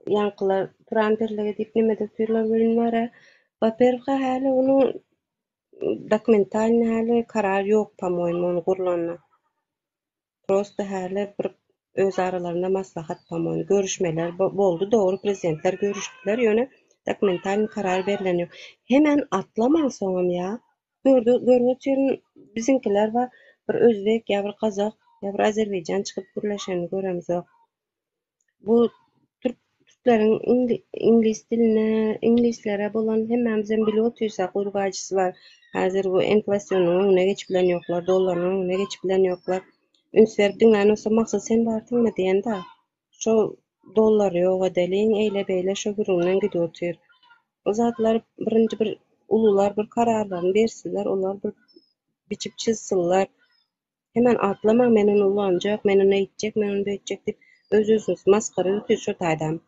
ýaňkylar Turan birligi diýip nemede otyrlar welin bar-a. Wa-perwha häli onuň dokumentalnyý häli karar ýok, po-moýemu, ony gurlanyna. Prosto häli bir öz aralarynda maslahat po-moýemu, görüşmeler boldy, dogry prezidentler görüşdiler, ýöne dokumentalnyý karar berlen ýok. Hemem atlamaň soňam ýa. Gördi, görüp otyryn, biziňkiler bar, bir özbek ýa bir gazak, ýa bir azerbaýjan çykyp gürleşenini göremzok. Bu türk, türkleriň iňlis diline, iňlislere bolan hemmämizem bilip otyrsak urgajysy bar. Häzir bu inflasionyň öňüne geçip bilen ýoklar, dollaryň öňüne geçip bilen ýoklar. Üns berip diňlän bolsa Maksat sen barsyňmy diýen-da. Şo dollary ýok edeliň, eýle-beýle şo gürrüňden gidip otyr. O zatlar birinji bir ulular bir kararlaryny bersinler, olar bir biçip çyzsynlar. Hemen atlamaň men ony ulanjak, men ony eýtjek, men ony beýtjek diýip öz-özüňizi masgara edip otyr şo taýdam.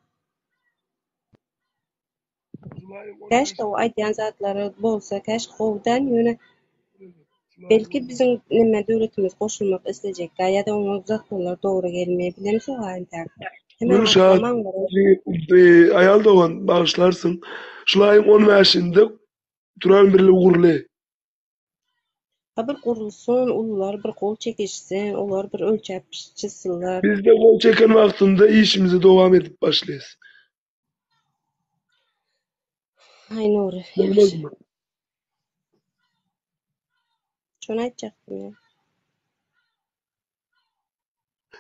Käşgä o aýdýan zatlary bolsa käşgä gowy däl ýöne belki biziň neme döwletimiz goşulmak islejekkä ýa-da oňa zakonlar dogry gelmeý bilemsoga entäk. Hemen Gülşat, atlamaň aýal dogan bagyşlarsyň. Şul aýyň on bäşinde Turan birligi gurly. Ha bir gurulsyn, ulular bir gol çekişsin, olar bir ölçäp çyzsynlar. Bizde gol çeken wagtynda işimizi dowam edip başlaýas. Aý Nury, ýagşy. Bolmazmy? Şony aýtjakdym ýa.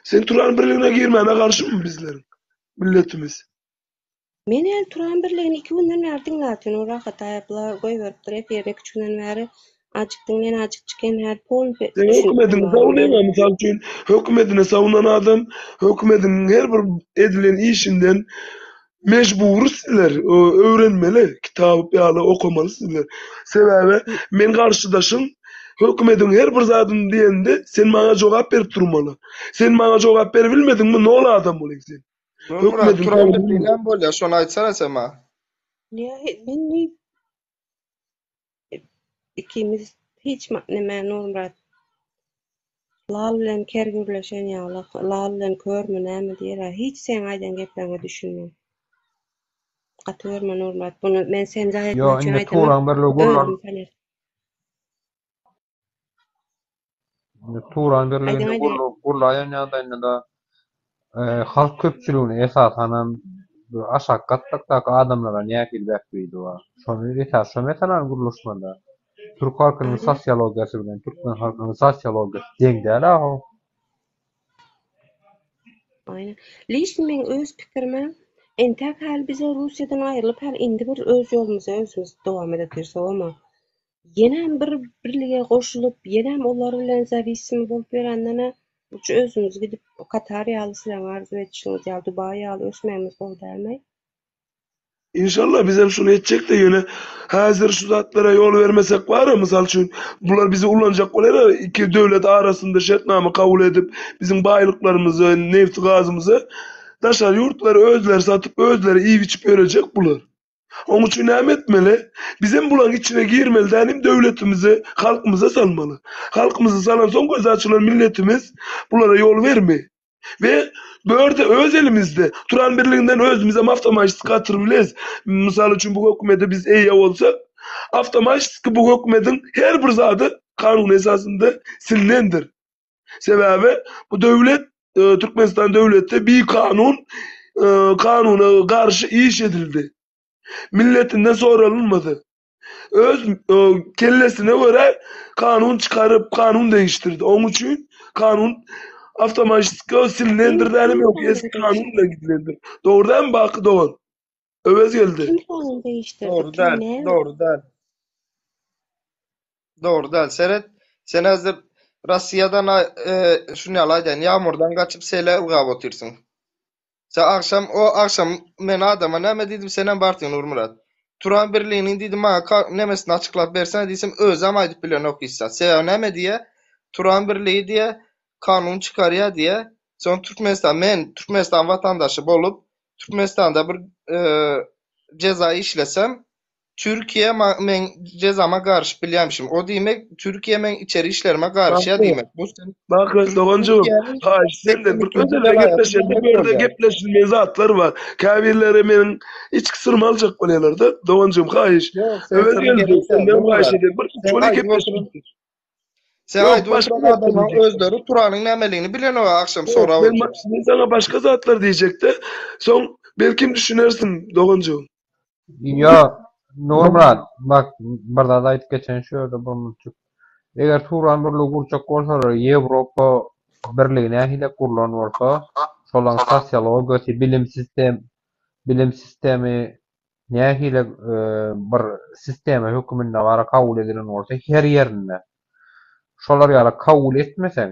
Sen Turan birligine girmäne garşymy bizleriň milletimiz? Men häli Turan birligini iki günden bäri diňläp otyryn. Rahat aýapla goýberipdir efirini iki üç günden bäri. Ajyk diňleýän ajyk çykan her polny Sen düşünip hökümediňi bilmän sawunaýma, mysal üçin, hökümedini sawunan adam hökümediniň her bir edilen işinden mejbury sizler öwrenmeli, kitap ýaly okamaly sizler. Sebäbi men garşydaşyň hökümediň her bir zadyny diýende sen maňa jogap berip durmaly. Sen maňa jogap beribilmediňmi nol adam bolyň sen. Nurmyrat, Hökümediň Turan sawuny birliği näme bolýar? Şony aýtsana sen maňa. Men ikimiz hiç neme Nurmyrat lal bilen ker gürleşen ýaly, lal bilen körmi näme diýer-ä, hiç seň aýdan gepleriňe düşünmen. Gaty görme Nurmyrat, buny men seni jaý Ýo, etmek üçin indi aýdamok, Turan birligi gurlan. özüm tanýan. Indi Turan Aýdyň birliginde aýdyň. gurlu gurlaýan ýagdaýynda-da halk köpçüligine esasanam bu aşak gatlakdaky adamlara nähili bähbidi bar? Şony esas şo meseläni gürleşmeli. Türk halkynyň Aýdyň. sosiologiýasy bilen türkmen halkynyň sosiologiýasy deň däl-a-how. Aýna. Liçni meň öz pikirimä entäk häli bize Russiýadan aýrylyp häli indi bir öz ýolumyza özümiz dowam edip ýörsek Ýenem bir birlige goşulyp, ýenem olar bilen zawisimi bolup ýörendenä, lutçy özümiz gidip Katar ýaly sileň arzuw edişiňiz ýaly Dubaý ýaly ösmegimiz gowy dälmaý? Inşallah bizem şuny etjekde ýöne häzir şu zatlara ýol bermesek bara mysal üçin bular bizi ulanjak bolara iki döwlet arasynda şertnama kabul edip biziň baýlyklarymyzy nefti gazymyzy daşary ýurtlara özleri satyp özleri iýip içip ýörejek bular. Oň üçin näme etmeli? Bizem bulaň içine girmeli däl hem döwletimizi halkymyza salmaly. Halkymyzy salansoň gözi açylan milletimiz bulara ýol berme. We bu ýerde öz elimizde. Turan birliginden özümizem awtomaçiski gatyryp bileris. Mysal üçin bu hökümede biz eýe bolsak, awtomaçiski bu hökümediň her bir zady kanun esasynda silinendir. Sebäbi bu döwlet Türkmenistan döwleti bikanun kanuna garşy iş edildi. Milletinden soralynmady. Öz kellesine görä kanun çykaryp, kanun değiştirdi. Oň üçin kanun awtomatik silinendir Kim dälim kim ýok, kanun eski kanun değiştirdi? bilen gidilendir. Dogry dälmi Baky dogan? Öwez geldi. Kim kanun değiştirdi? Dogry Kim däl, näme? dogry däl. Dogry däl. Seret, sen häzir Rossiýadan şuny ýaly aýdaýyn, ýagmurdan gaçyp sele ylgap otyrsyň. Sen agşam, o agşam men adama näme diýdim, senem barsyň Nurmyrat. Turan birliginiň diýdim maňa nemesini açyklap bersene diýsem, özem aýdyp bilenok hiç zat. Sebäbi näme diýýä? Turan birligi diýýä, kanun çykarýa diýýä. Soň Türkmenistan, men Türkmenistan watandaşy bolup, Türkmenistanda bir jeza işlesem, Türkiýe meň jezama garyşyp bilýämişim. O diýmek, Türkiýe meň içeri işlerime garyşýar diýmek. Bu sen Bak doganjygym, haýyş senden bir özelde gepleşeli, bu ýerde gepleşilmeýän zatlar bar. Käbirleri meniň içki syrymy aljak bolýarlar-da, doganjygym haýyş. Ýok, sen Öwez syryň geldi, gerek däl, senden haýyş Nurmyrat. edýän, bir Sen şöyle aýdyp gepleşelim. oturan Sen Ýok, aýdyp başga oturan zatlar adamlaryň diýjekdim. özleri Turanyň nämeligini bilenok agşam Ýok, sorap men otyr. men saňa başga zatlar diýjekde, soň belkim düşünersiň doganjygym. Ýok, Nurmyrat, bak, bir zat aýdyp geçeýin şu ýerde bir munçuk. Eger Turan birligi gurjak bolsalar, Ýewropa birligi nähili gurlan bolsa, şolaň sosiologiýasy, bilim sistem, bilim sistemi nähili bir sistema höküminde bara kabul edilen bolsa her ýerinde şolar ýaly kabul etmeseň,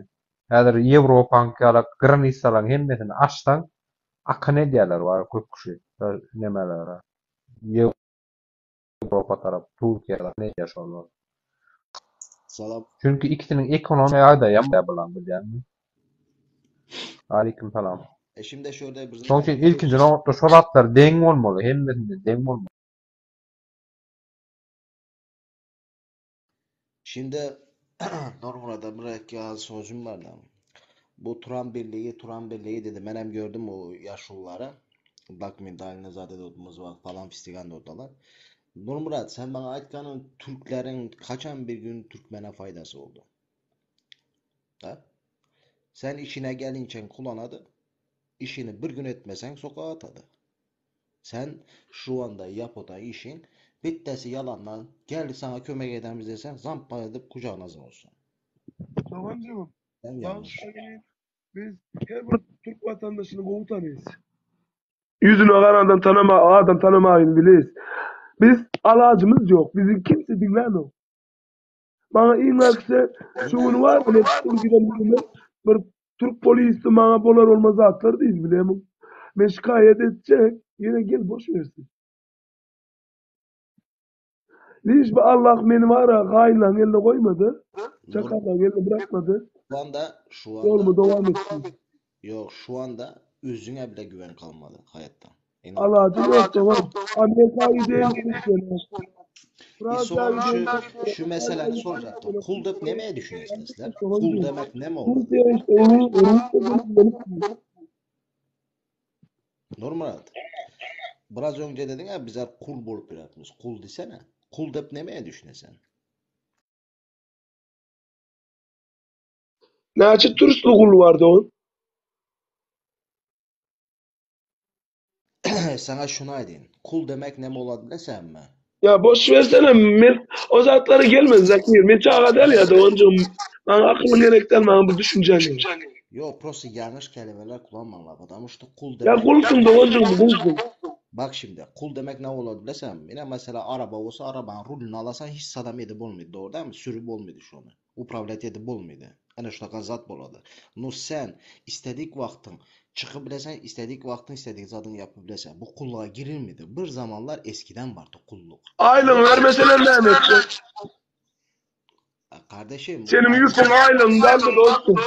häzir Ýewropaňky ýaly granisalaryň hemmesini açsaň, akyn edýärler bar köp kişi nemelere Ýewropa tarap, Türkiýä tarap edýär şolar. Salam. Çünki ikisiniň ekonomiýa ýagdaýam bilen bilýäňmi? Aleýkum salam. E şimdi şurada bir Şonuň üçin ilkinji nobatda şo zatlar deň bolmaly, hemmesinde deň bolmaly. Şimdi Nurmurada bir iki az sözüm var da. Bu Turan Birliği, Turan Birliği dedi. Ben hem gördüm o yaşlıları. Dokumentalini zaten odumuz var falan fistigan oradalar. Nurmurat sen bana aytkanın Türklerin kaçan bir gün Türkmene faydası oldu? Ha? Sen işine gelinçen kullanadı. İşini bir gün etmesen sokağa atadı. Sen şu anda yap o da işin. Bittesi yalandan gel sana kömek edemiz desen zampa edip kucağına olsun. Doganjygym, Sen yanlış. Biz her bir türk watandaşyny gowy tanaýys. Ýüzüne garandan tanama, adam tanamagyny bileris. Biz alajymyz ýok, bizi kimse diňlänok. Maňa iň bärkisi şu gün bar men tutulyp giden günüme bir türk polisi maňa bolar bolmaz zatlar diýdi bilemiň. Men şikaýat etjek, ýene gel boş bersin. Liş bi Allah meni bara haýynlaryň eline goýmady. Çakallaryň eline bırakmady. Şu anda, şu anda. Ýolumy dowam etdim. Ýok, şu anda özüňe bile güven kalmady haýatda. Alajym ýok dogan. Amerika gideýin diýip Fransiýa gideýin. Şu meseläni sorjakdym. Kul diýip nämä düşünýärsiňiz sizler? Kul demek näme ol? Nurmyrat, biraz öňce dediň-ä bizler kul bolup ýörermiz. Kul diýsene. Kul diýip nämä düşünesen? Näçe türsli gul bar dogan? Saňa şuny aýdyn. Kul demek näme bolady bilesäňmi? Ya boş versene men o zatlara gelme Zakir. Men çaga däl ya doganjygym. Maňa akylyň gerek däl, maňa bu düşünjäň gerek. Ýok, prosta ýalňyş kelimeler kullanmaňlar, потому что kul Ya demek gulsuň doganjygym, gulsuň. Bak şimdi, kul demek ne bolady bilesäňmi? Ine mesela araba bolsa arabanyň ruluny alasaň hiç zadam edip bolmaýdy, dogry dälmi? Sürüp bolmaýdy şony. Upravlýat edip bolmaýdy. Ene şunaka zat bolady. No sen istedik wagtyň çykyp bileseň, istedik wagtyň istedik zadyňy ýapyp bileseň. Bu kulluga girilmedi. Bir zamanlar eskiden bardy kulluk. Aýlygyňy bermeseler näme etjek? Kardeşim, Seniň ýüküň aýlygyň dälmi dostum?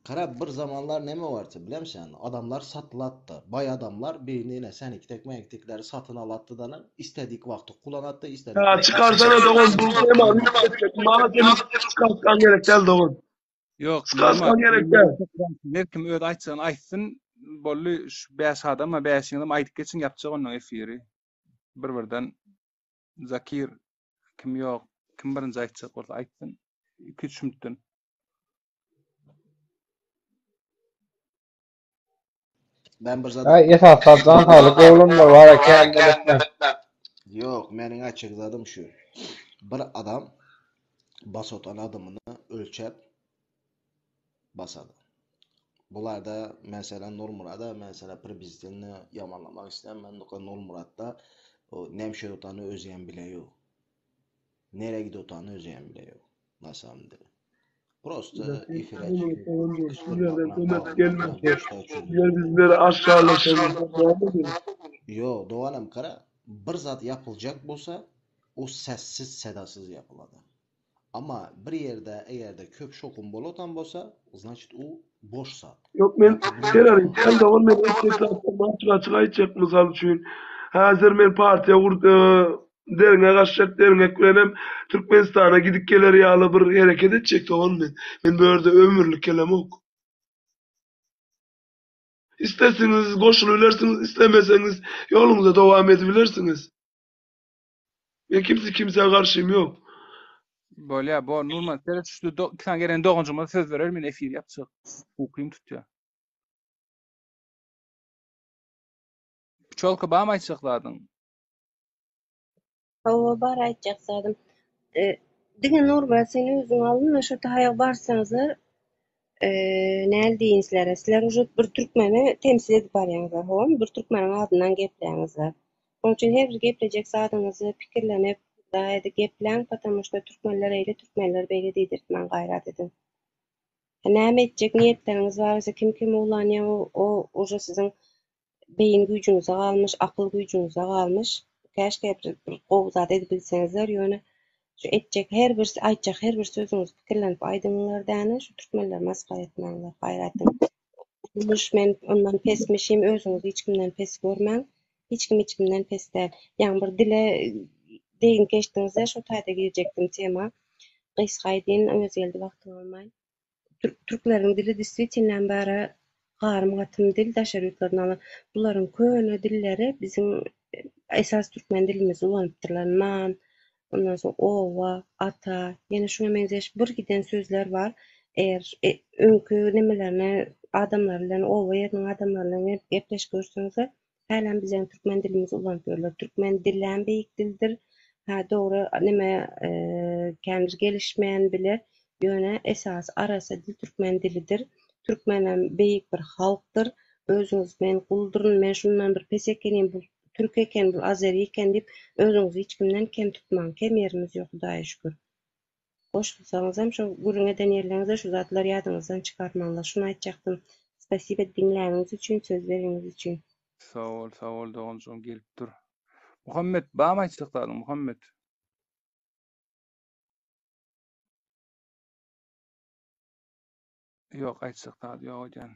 Gara bir zamanlar neme bardy bilemsen? Adamlar satylatdy. Baý adamlar birini ine seniki tek meniki tekleri satyn alatdy dana istedik wagty kullanatdy, istedik Ya çıkarsana dogan bu temany etjek. Maňa seniň çykartgan gerek däl dogan. Ýok, Çykartgan gerek däl. Her kim öz aýtjagyny aýtsyn. Boldy şu 5 adama bäşiňizem aýdyp geçiň ýapjak ondan efiri. Bir-birden Zakir kim ýok, kim birinji aýtjak bolsa aýtsyn. 2-3 minutdan. Ben bir zat Ay esas zat jan saglyk oglanlar bara kän etme. Ýok, meniň aýtjak zadym şu. Bir adam basotan adamyny ölçäp basady. Bularda meselem Nurmurada meselem prezidentini ýamanlamak isleýän men Nurmuratda o näme otany özem bile ýok. Nereye gidip otany özem bile ýok. Na samom dele. Prosta efire çykyp Sizlerden kışkırtmak kömek bilen gelmese, bağlamak sizler bizleri aşağılasanız näme ederis? Yo, doganam gara, bir zat yapılacak bolsa o sessiz sedasız yapılady. Ama bir ýerde eger-de köp şokum bolutan bolsa, значит o boş zat. Ýok men terrorist däl dogan men etjek zatlarymy açyk açyk aýtjak mysal üçin häzir men partiýa gurd derňe gaçjak derňek bilenem Türkmenistana gidip geler ýaly bir hereket etjek dogan men. Men bu ýerde ömürlik gelemok. Islesiňiz goşulybilersiňiz islemeseňiz ýoluňyza dowam edibilersiňiz. Men kimse kimsä garşym ýok. Bolýa, bor Nurman, seret şu do, iki sany gelen doganjyma söz berer, men efir ýapjak. Ukym tutýar. Pçolka barmy aýtjak zadyň? Hawa bar aýtjak zadym. E, diňe Nurmyrat sen özüň alynma şo taýa barsaňyzlar e, näl diýin sizlere sizler uje bir türkmeni temsil edip barýaňyzlar howamy bir türkmeniň adyndan gepleýäňizler. Şonuň üçin her bir geplejek zadyňyzy pikirlenip daýy gepläň потому что türkmenler eýle türkmenler beýle diýdirtmäň gaýrat ediň. Näme etjek niýetleriňiz bar bolsa kim kimi ulanýa o uje siziň beýin güýjüňize galmyş, akyl güýjüňize galmyş. Käşgä bir, bir gowy zat edip bilseňizler, ýöne şu etjek her bir aýtjak her bir sözüňizi pikirlenip aýdyňlar däne, şu türkmenleri masgara etmäňler, gaýrat ediň. Muş men ondan pesmişim, özüňizi hiç kimden pes görmäň. Hiç kim hiç kimden pes däl. Ýaňy bir dile degin geçdiňizde, şo taýda girjekdim tema. Gysga aýdyn, Öwezgeldi wagtyňy almaýyn. Türkleriň dili diswitelnäm bara garym-gatym dil daşary ýurtlardan alan. Bularyň köne dilleri biziň esas türkmen dilimizi ulanypdyrlar. Nan, ondan soň oba, ata, ýene şuňa meňzeş bir giden sözler bar. Eger öňki nemelerini adamlar bilen oba ýeriniň adamlary bilen gepleşip görseňizler, Hälem biziň türkmen dilimizi ulanyp ýörler. Türkmen dilem beýik dildir. Hä dogry neme kän bir gelişmeýän biler. Ýöne esasy arassa dil türkmen dilidir. Türkmenem beýik bir halkdyr. Özüňiz men gulduryn, men şundan bir pes ekenim, bu türk eken, bu azeri eken diýip özüňizi hiç kimden kem tutmaň. Kem ýerimiz ýok Hudaýa şükür. Goşulsaňyzam şo gürrüň eden ýerleriňizde şu zatlary ýadyňyzdan çykarmaňlar. Şuny aýtjakdym. Spasiba diňläniňiz üçin, söz bereniňiz üçin. Sag bol, sag bol doganjygym gelip dur. Muhammet, barmy aýtjak zadyň Muhammet? Ýok, aýtjak zady ýok öýdýän.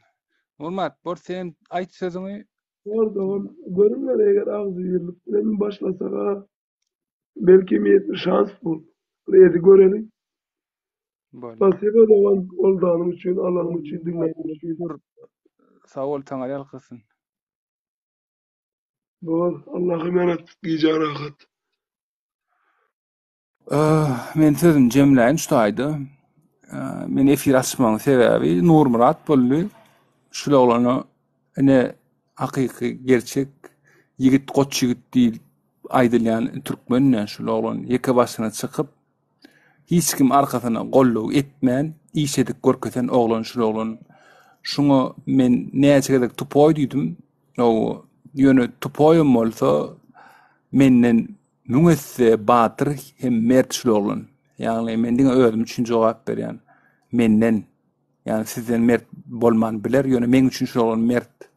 Nurmyrat, bor sen aýt sözüňi. Bor dogan, görüňler eger agzybirlik bilen başlasaga belki bir şans bul. Bir edi göreli. Bolýar. Spasiba dogan goldanyň üçin, alanyň üçin, diňläniň üçin. Dur. Sag bol, Taňry ýalkasyn. Bor, Allaha emanet, gijäň rahat. Men sözümi jemläýin şu taýda. Men efir açmagyň sebäbi Nurmyrat boldy. Şul oglana ine hakyky gerçek ýigit goç ýigit diýip aýdylýan türkmen ine şul oglan ýeke başyna çykyp hiç kim arkasyna goldaw etmän iş edip görkezen oglan şul oglan. Şuňa men näçe gezek tupoý diýdim. Ýöne tupoýam bolsa menden Müň esse batyr hem mert şul oglan. Ýagny men diňe özüm üçin jogap berýän. Menden, ýagny sizden mert bolman biler, ýöne meň üçin şul oglan mert.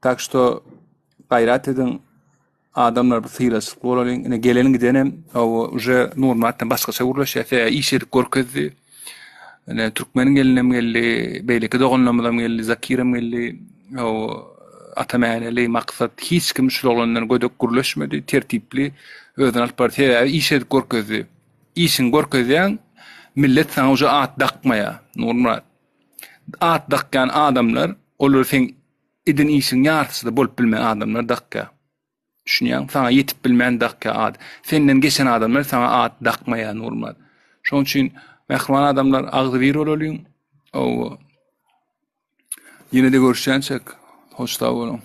Tak şto gaýrat ediň adamlar bir sylaşykly bolalyň. Ine gelen gidenem hawa uje Nurmyratdan başgaça gürleşýär. Sebäbi iş edip görkezdi. Ine türkmeniň gelinem geldi, beýleki doganlarymyzam geldi, Zakirem geldi. Hawa, Ata Mäneli, Maksat hiç kim şul oglandan gödek gürleşmedi, tertipli özüni alyp bardy. Sebäbi iş edip görkezdi. Işiňi görkezýäň, millet saňa uje at dakmaýar, Nurmyrat. At dakýan adamlar, olar seň eden işiň ýarysy-da bolup bilmeýän adamlar dakýar. Düşünýäňmi? Saňa ýetip bilmän dakýar at. Senden geçen adamlar saňa at dakmaýar Nurmyrat. Şonuň üçin mähriban adamlar agzybir bolalyň. Hawa. Ýene-de görüşýänçäk, hoş sag boluň.